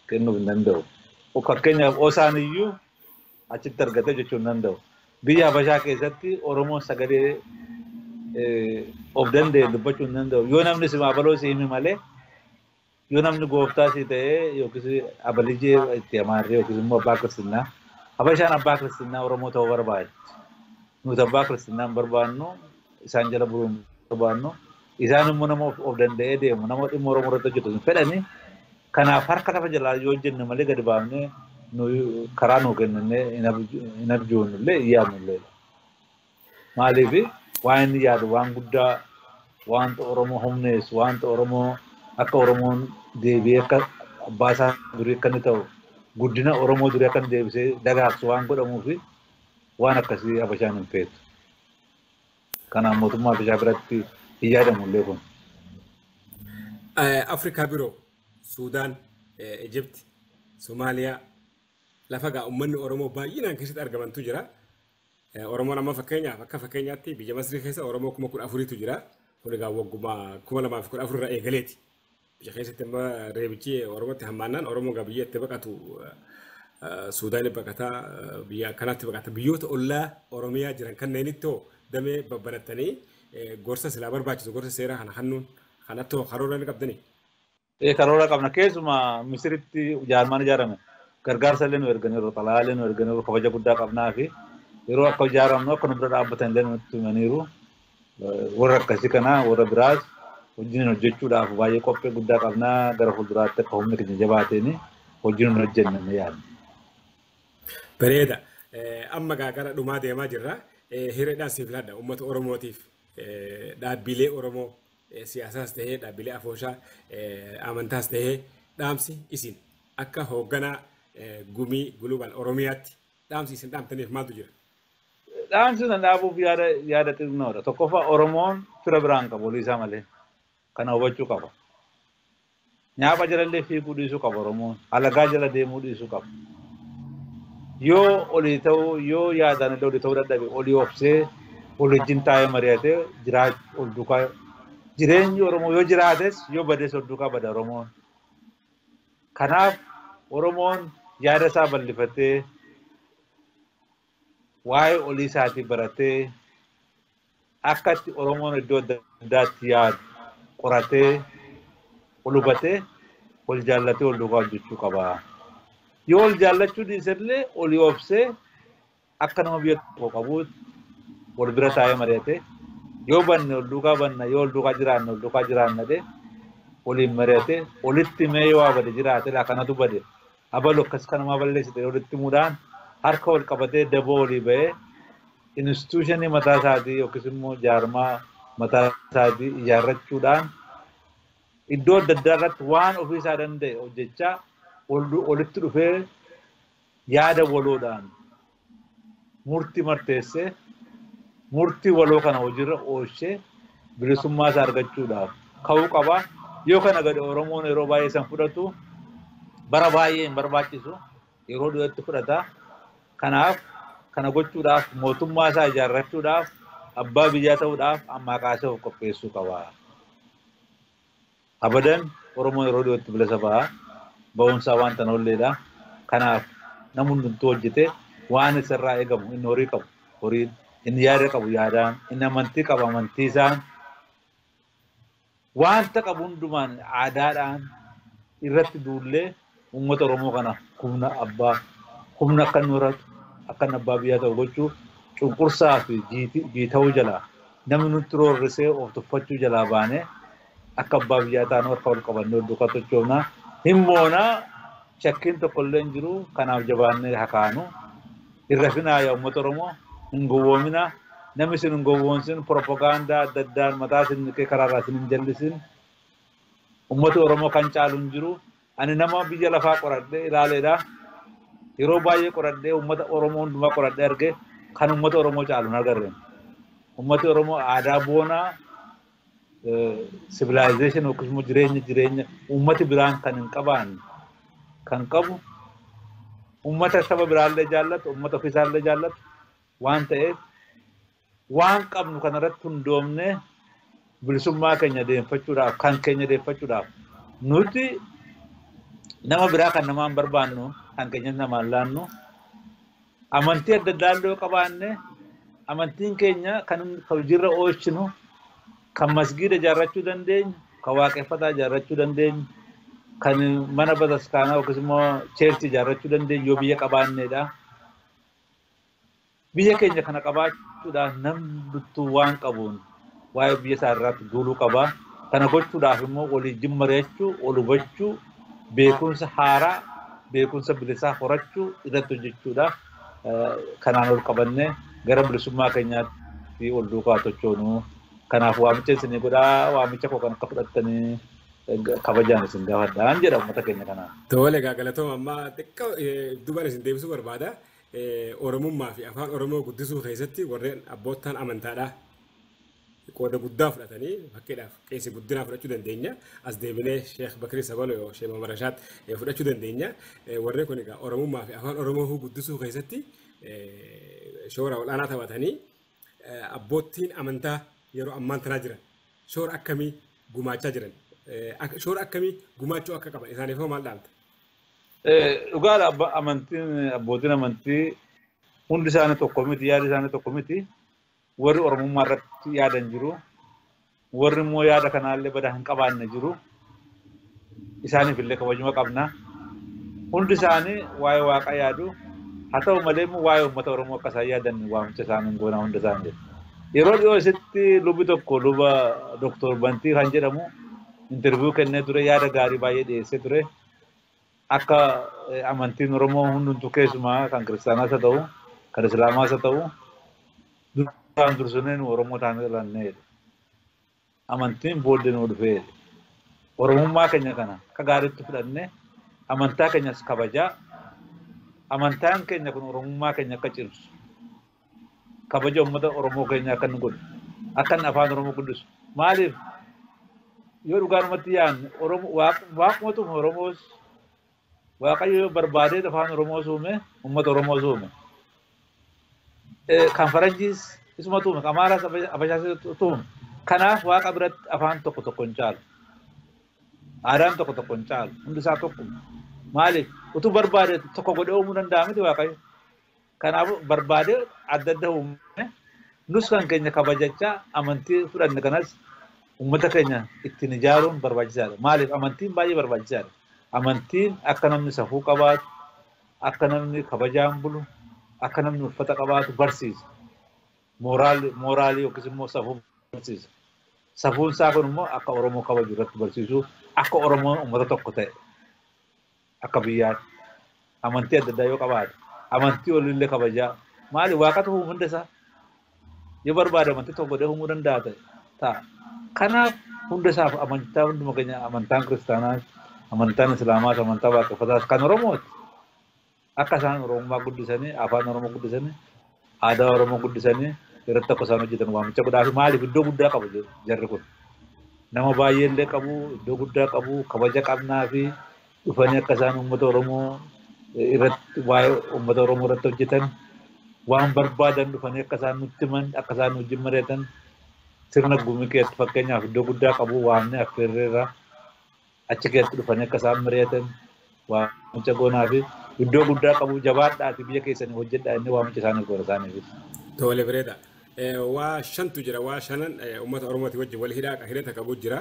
D: kennuuf hin danda'u. Fakkeenyaaf osaan iyyuu achitti argatee jechuu hin danda'u. Biyya Habashaa keessatti Oromoon sagalee of danda'e dubbachuu hin danda'u. Yoo namni si abaloo si himi malee yoo namni gooftaa si ta'ee yookiis abalijee itti amaarree yookiis immoo abbaa kiristinnaa. Habashaan abbaa kiristinnaa Oromoo ta'uu barbaaddi. Nuti abbaa kiristinnaa hin barbaannu isaan jala buluu hin barbaannu. Isaan immoo nama of danda'ee deemu nama dhimma Oromoo irratti hojjetu hin fedhani. Kanaaf harka lafa jalaa yoo hojjenne malee gadi baafnee karaa nuu kennannee hin abjoonnullee hin yaadnullee. Maaliif waan inni yaadu waan guddaa wanta Oromoo humneessu wanta Oromoo akka Oromoon deebi'ee akka abbaa isaa durii akka inni ta'u guddina Oromoo durii akka inni deebisee dagaagsu waan godhamuufi waan akkasii Habashaan hin feetu. Kanaaf mootummaa Habashaa biratti hin yaadamullee kun.
C: Afrikaa biroo Suudaan, Ijipti, Somaaliyaa lafa gaa uummanni Oromoo baay'inaan keessatti argamantu jira. Oromoon amma fakkeenyaaf akka fakkeenyaatti biyya Masrii keessa Oromoo 14,000tu jira. Kun egaa wagguma 2014 irraa eegaleeti. Biyya keessatti amma reebichi Oromootti hammaannaan Oromoon egaa biyya itti baqatu Suudaanii baqataa biyya akkanaatti baqata. Biyyoota ollaa Oromiyaa jiran kanneenitti hoo damee babbanattanii gorsa silaa barbaachisu gorsa seeraa kana kennuun kanatti hoo karoora ni qabdanii?
D: Karoora qabna. Keessumaa Misiritti jaarmaan ijaarame. Gargaarsa illee nu erganiiru, xalayaa illee nu erganiiru, kabaja guddaa qabnaa fi yeroo akka ijaaramnu akka nu bira dhaabbatan illee nutti himaniiru. Warra akkasii kana warra biraas wajjin hojjechuudhaaf baay'ee qophii guddaa qabnaa gara fuulduraatti akka humni keenya jabaateen wajjin hojjenna ni yaadna.
C: Bareeda. Amma gara dhumaa deemaa jirra. Hireedhaan siif laadha uummata Oromootiif dhaabbilee Oromoo siyaasaas ta'ee dhaabbilee afooshaa amantaas ta'ee dhaamsi isin akka hoogganaa gumii gulubal Oromiyaatti dhaamsi isin dhaamtaniif maaltu jira?
D: Dhaamsi na dhaabuuf yaada xinnoodha. Tokkoffaa Oromoon fira biraan qabu olii isaa malee kana hubachuu qaba. Nyaapha jalallee fiiguu dhiisuu qaba Oromoon. Alagaa jala deemuu dhiisuu qaba. Yoo olii ta'uu yoo yaadaan illee olii ta'uu dadhabe olii obsee ol wajjin taa'ee mari'atee jiraachuu ol duukaa jireenyi Oromoo yoo jiraates yoo bades ol duukaa bada Oromoon. Kanaaf Oromoon yaada isaa bal'ifatee waa'ee olii isaatii baratee akkatti Oromoon iddoo adda addaatti yaadu qoratee ol hubatee ol jaallatee ol duukaa hojjechuu qaba. Yoo ol jaallachuu dhiisellee olii obsee akka nama biyya tokko qabuutti wal bira taa'ee mari'atee yoo banne ol duukaa banna yoo ol duukaa jiraanne ol duukaa jiraanna jedhee waliin mari'atee olitti mee yoo bade jiraate laa kanatu bade abalu akkas kanumaa balleessite walitti himuudhaan harka wal qabatee daboo olii ba'ee instituushinii mataa isaatii yookiis immoo jaarmaa mataa isaatii ijaarrachuudhaan iddoo adda addaa irratti waan ofii isaa danda'e hojjechaa olitti dhufee yaada waloodhaan murtii murteessee murtii waloo kana hojiirra oolchee bilisummaa isaa argachuudhaaf ka'uu qaba. Yoo kana gadi Oromoon yeroo baay'ee san fudhatu bara baay'ee hin barbaachisu yeroo dhiyootti fudhata. Kanaaf kana gochuudhaaf mootummaa isaa ijaarrachuudhaaf abbaa biyyaa ta'uudhaaf ammaa kaasee of qopheessuu qaba. Abadan Oromoon yeroo dhiyootti bilisa ba'a. Ba'uunsaa waan tan oolleedha. Kanaaf namni hundumtuu hojjete waan isarraa eegamu inni horii qabu horiin inni yaada qabu yaadaan inni amantii qabu amantii isaan wanta qabu hundumaan aadaadhaan irratti duullee uummata Oromoo kana humna abbaa humna akka inni horatu akka inni abbaa biyyaa ta'u gochuu cunqursaa fi jiita'uu jalaa namni nutti roorrisee of tuffachuu jalaa baanee akka abbaa biyyaa taanu harka wal qabannee ol duukaa sochoofnaa. Himmoonaa shakkiin tokkollee hin jiru kanaaf jabaannee hakaanu hin rafinaa yaa uummata Oromoo hin gowwoominaa namni isin hin gowwoomsin propagaandaa adda addaan mataa isin niqee karaarraa isin hin jallisin uummati Oromoo kan caalu hin jiru. Ani nama biyya lafaa qoradhee ilaaleedha. Yeroo baay'ee qoradhee uummata Oromoo hundumaa qoradhee arge kan uummata Oromoo caalu hin agarre. Uummati Oromoo aadaa boonaa civilization yookiis immoo jireenya uummati biraan kan hin qabaanne kan qabu uummata saba biraallee jaallatu uummata ofiisaallee jaallatu waan ta'eef waan qabnu kanarratti hundoomnee bilisummaa keenya deemfachuudhaaf kan keenya deemfachuudhaaf nuti nama biraa kan namaan barbaannu kan keenya namaan laannu amantii adda addaa illee qabaanne amantiin keenya kan hojiirra oolchinu kan masgiida ijaarrachuu dandeenyu kan waaqeffataa ijaarrachuu dandeenyu kan mana bataskaanaa yookiis immoo cheerchii ijaarrachuu dandeenyu yoo biyya qabaanneedha. Biyya keenya kana qabaachuudhaaf namni hundumtuu waan qabuun waa'ee biyya isaa irratti duuluu qaba. Kana gochuudhaaf immoo waliin mari'achuu, wal hubachuu, beekumsa haaraa, beekumsa bilisaa horachuu irratti hojjechuudha. Kanaan ol qabannee gara bilisummaa keenyaatti ol duukaa tochoonuu. Kanaaf waamicha isinii godhaa, waamicha koo kan akka fudhattanii kabajaan isin gaafadhaan jedha uummata keenya kanaan.
C: Tole egaa galatooma ammaa xiqqoo duubaan isin deebisuu barbaada. Oromummaa fi afaan Oromoo guddisuu keessatti warreen abboottan amantaadha. Qooda guddaa fudhatanii fakkiidhaaf qeessi guddinaa fudhachuu dandeenya. As deebinee Sheekh Bakrii Sabaloo Sheekh Mamarashaat fudhachuu dandeenya. Warreen kun egaa Oromummaa fi afaan Oromoo guddisuu keessatti shoora ol'aanaa taphatanii abboottiin amantaa yeroo ammaan tanaa jiran shoora akkamii gumaachaa jiran shoora akkamii gumaachuu akka qaban isaaniif hoo maal dhaamta?
D: Dhugaadha amantiin abbootiin amantii hundi isaanii tokko miti yaada isaanii tokko miti warri Oromummaa irratti yaadan jiru warri immoo yaada kanaallee badaa hin qabaanne jiru isaaniif illee kabajuma qabna hundi isaanii waa'ee waaqa yaadu haa ta'u malee immoo waa'ee uummata Oromoo akka isaan yaadan waamicha isaanii goona hunda isaanii. Yeroo dhiyoo isitti lubbi tokko luba Dooktor Bantii kan jedhamu interviiyuu kennee ture yaada gaarii baay'ee dhiyeessee ture. Akka amantiin Oromoo hundumtuu keessumaa kan kiristaanaas haa ta'u kan islaamaas haa ta'u duraan dursinee nu Oromoo taanee dhalanneedha. Amantiin booddee nu dhufeedha. Oromummaa keenya kana akka gaariitti fudhannee amantaa keenyas kabajaa amantaan keenya kun Oromummaa keenya akka cimsu kabaja uummata Oromoo keenya akka inni godhu akka inni afaan Oromoo guddisu maaliif yoo dhugaanumatti yaadne waaqumatu Oromoos Waaqayyo yoo barbaadee afaan Oromoos uume uummata Oromoos uume kan Faranjiis isumatu uume kan Amaaraas Abashaas uume kanaaf waaqa biratti afaan tokko tokko hin caalu aadaan tokko tokko hin caalu hundi isaa tokkuma maaliif utuu barbaade tokko godhee uumuu danda'a miti Waaqayyo kanaaf barbaadee adda adda uume nus kan keenya kabajachaa amantii fudhanne kanas uummata keenya ittiin ijaaruun barbaachisaadha maaliif amantiin baay'ee barbaachisaadha amantiin akka namni safuu qabaatu akka namni kabajaan bulu akka namni uffata qabaatu barsiisa mooraalii yookiis immoo safuu barsiisa safuun isaa kun immoo akka Oromoo kabaju irratti barsiisu akka Oromoon uummata tokko ta'e akka biyyaatti amantii adda addaa yoo qabaate amantii olillee kabajaa maali waaqatu uumuu hunda isaa yoo barbaade amantii tokko godhee uumuu danda'a ta'e ta'a kanaaf hunda isaaf amantaa hunduma keenya amantaan kiristaanaas amantaan islaamaas amantaa waaqeffataas kan Oromooti akka isaan Oromummaa guddisanii afaan Oromoo guddisanii aadaa Oromoo guddisanii irratti akka isaan hojjetan waamicha godhaa fi maaliif iddoo guddaa qabu jarri kun nama baay'ee illee qabu iddoo guddaa qabu kabaja qabnaa fi dhufanii akka isaan uummata Oromoo irratti waa'ee uummata Oromoo irratti hojjetan waan barbaadan dhufanii akka isaan nutti himan akka isaan wajjin mari'atan sirna gumii keessatti fakkeenyaaf iddoo guddaa qabu waamne affeerreerra achi keessatti dhufanii akka isaan mari'atan waamicha goonaa fi iddoo guddaa qabu jabaadhaati biyya keessanii hojjedhaa inni waamicha isaaniif godha isaaniif.
C: Tole bareeda. Waa shantu jira waa shanan uummata Oromootii wajjin wal hidhata qabu jira.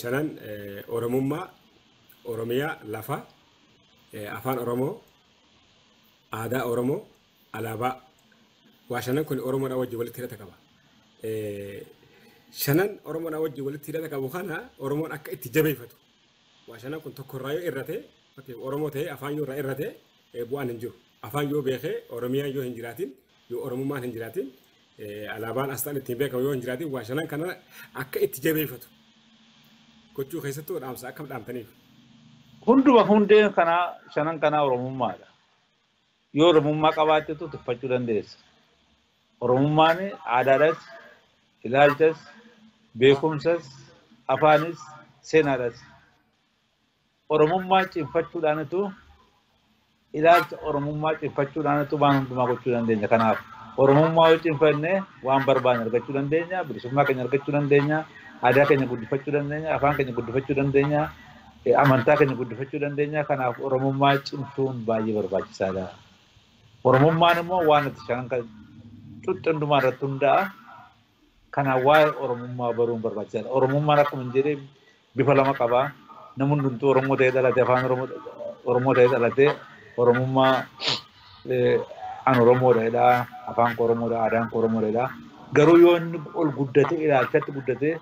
C: Shanan Oromummaa, Oromiyaa, lafa, afaan Oromoo, aadaa Oromoo, alaabaa. Waa shanan kun Oromoodhaa wajjin walitti hidhata qaba. Shanan Oromoodhaa wajjin walitti hidhata qabu kana Oromoon akka itti jabeeffatu. Waa shanan kun tokkorraa yoo irrate fakkeef Oromoo ta'ee afaan yoo irraa irrate bu'aan hin jiru. Afaan yoo beekee Oromiyaan yoo hin jiraatin yoo Oromummaan hin jiraatin alaabaan asxaan ittiin beekamu yoo hin jiraatin waa shanan kana akka itti jabeeffatu gochuu keessattuu dhaamsa akkam dhaamtaniif.
D: Hunduma hundeen kanaa shanan kanaa Oromummaadha. Yoo Oromummaa qabaattetu tuffachuu dandeessa. Oromummaan aadaadhas, ilaalchas, beekumsas, afaanis, seenaadhas. Oromummaa cimfachuudhaanitu ilaalcha Oromummaa cimfachuudhaanitu waan hundumaa gochuu dandeenya. Kanaaf Oromummaa yoo cimfanne waan barbaanne argachuu dandeenya, bilisummaa keenya argachuu dandeenya, aadaa keenya guddifachuu dandeenya, afaan keenya guddifachuu dandeenya, amantaa keenya guddifachuu dandeenya. Kanaaf Oromummaa cimsuun baay'ee barbaachisaadha. Oromummaan immoo waan itti shanan xuxxundumaa irratti hundaa'a. Kanaaf waa'ee Oromummaa baruun barbaachisaadha. Oromummaan akkuma hin jedhee bifa lama qaba. Namni hundumtuu Oromoo ta'ee dhalatee afaan Oromoo ta'ee dhalatee Oromummaa an Oromoodha jedhaa, afaan koo Oromoodha, aadaan koo Oromoodha jedhaa. Garuu yoo inni ol guddatee ilaalchatti guddatee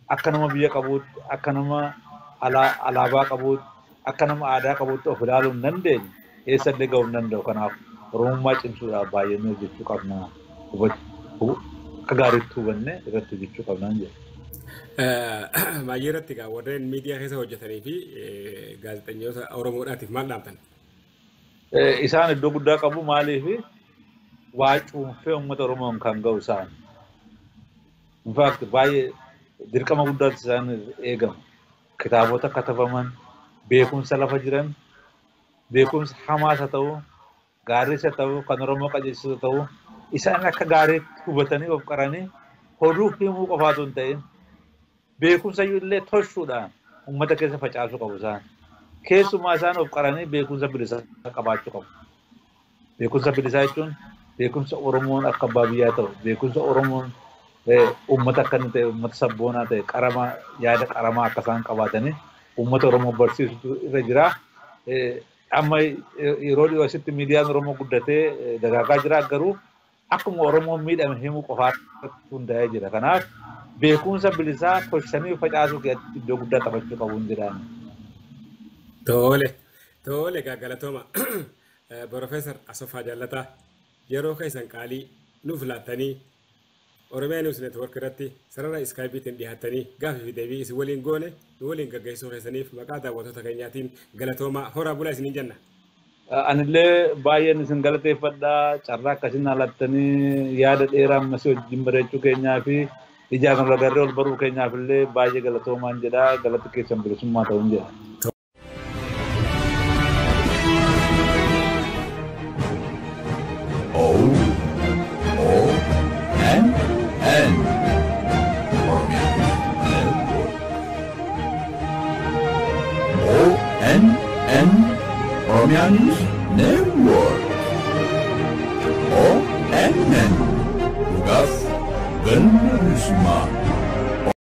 D: akka nama biyya qabuutti, akka nama alaabaa qabuutti, akka nama aadaa qabuutti of ilaaluu hin dandeenye eessallee gahuu hin danda'u. Kanaaf Oromummaa cimsuudhaaf baay'ee nu hojjechuu qabna. Akka gaariitti hubanne irratti hojjechuu qabna jedha.
C: Baay'ee irratti egaa warreen miidiyaa keessa hojjetanii fi gaazexeessitoota Oromoodhaatiif maal dhaamtan?
D: Isaan iddoo guddaa qabu maaliif waa cuunfee uummata Oromoon kan ga'u isaan. In fact baay'ee dirqama guddaatu isaan eegama. Kitaabota katabaman, beekumsa lafa jiran, beekumsa hamaas haa ta'u, gaariis haa ta'u, kan Oromoo qajeelchus haa ta'u, Isaan akka gaariitti hubatanii of qaranii hoduu himuu qofaatu hin ta'in beekumsa illee tolchuudhaan uummata keessa facaasuu qabu isaan. Keessumaa isaan of qaranii beekumsa bilisaa qabaachuu qabu. Beekumsa bilisaa jechuun beekumsa Oromoon akka abbaa biyyaa ta'u, beekumsa Oromoon uummata akka inni ta'e, uummata sabboonaa ta'e, qaramaa yaada qaramaa akka isaan qabaatanii uummata Oromoo barsiisutu irra jira. Amma yeroo dhiyoo asitti miidiyaan Oromoo guddatee dagaagaa jira garuu akkuma Oromoon miidhame himuu qofaatti hundaa'ee jira. Kanaaf beekumsa bilisaa tolchanii facaasuu keessatti iddoo guddaa taphachuu qabu hin jedhaan.
C: Tole, tole galatooma. Profeesar Asaffaa Jaallataa yeroo keessan qaalii nuuf laattanii Oromiyaa Niwus Neetwoork irratti sarara iskaayipiitiin dhiyaattanii gaafii fi deebii isin waliin goone nu waliin gaggeessuu keessaniif maqaa daawwattoota keenyaatiin galatoomaa horaa bulaa isiniin jenna.
D: Anillee baay'een isin galateeffadha. Carraa akkasiin laattanii yaada dheeraa ammasii wajjin bareechuu keenyaa fi ijaan ol agarree ol baruu keenyaaf illee baay'ee galatoomaan jedha. Galata keessan bilisummaa ta'uun jedha.
A: O O N N Oromia Network. O N N Oromia News Network. O N N Dhugaaf galma bilisummaa.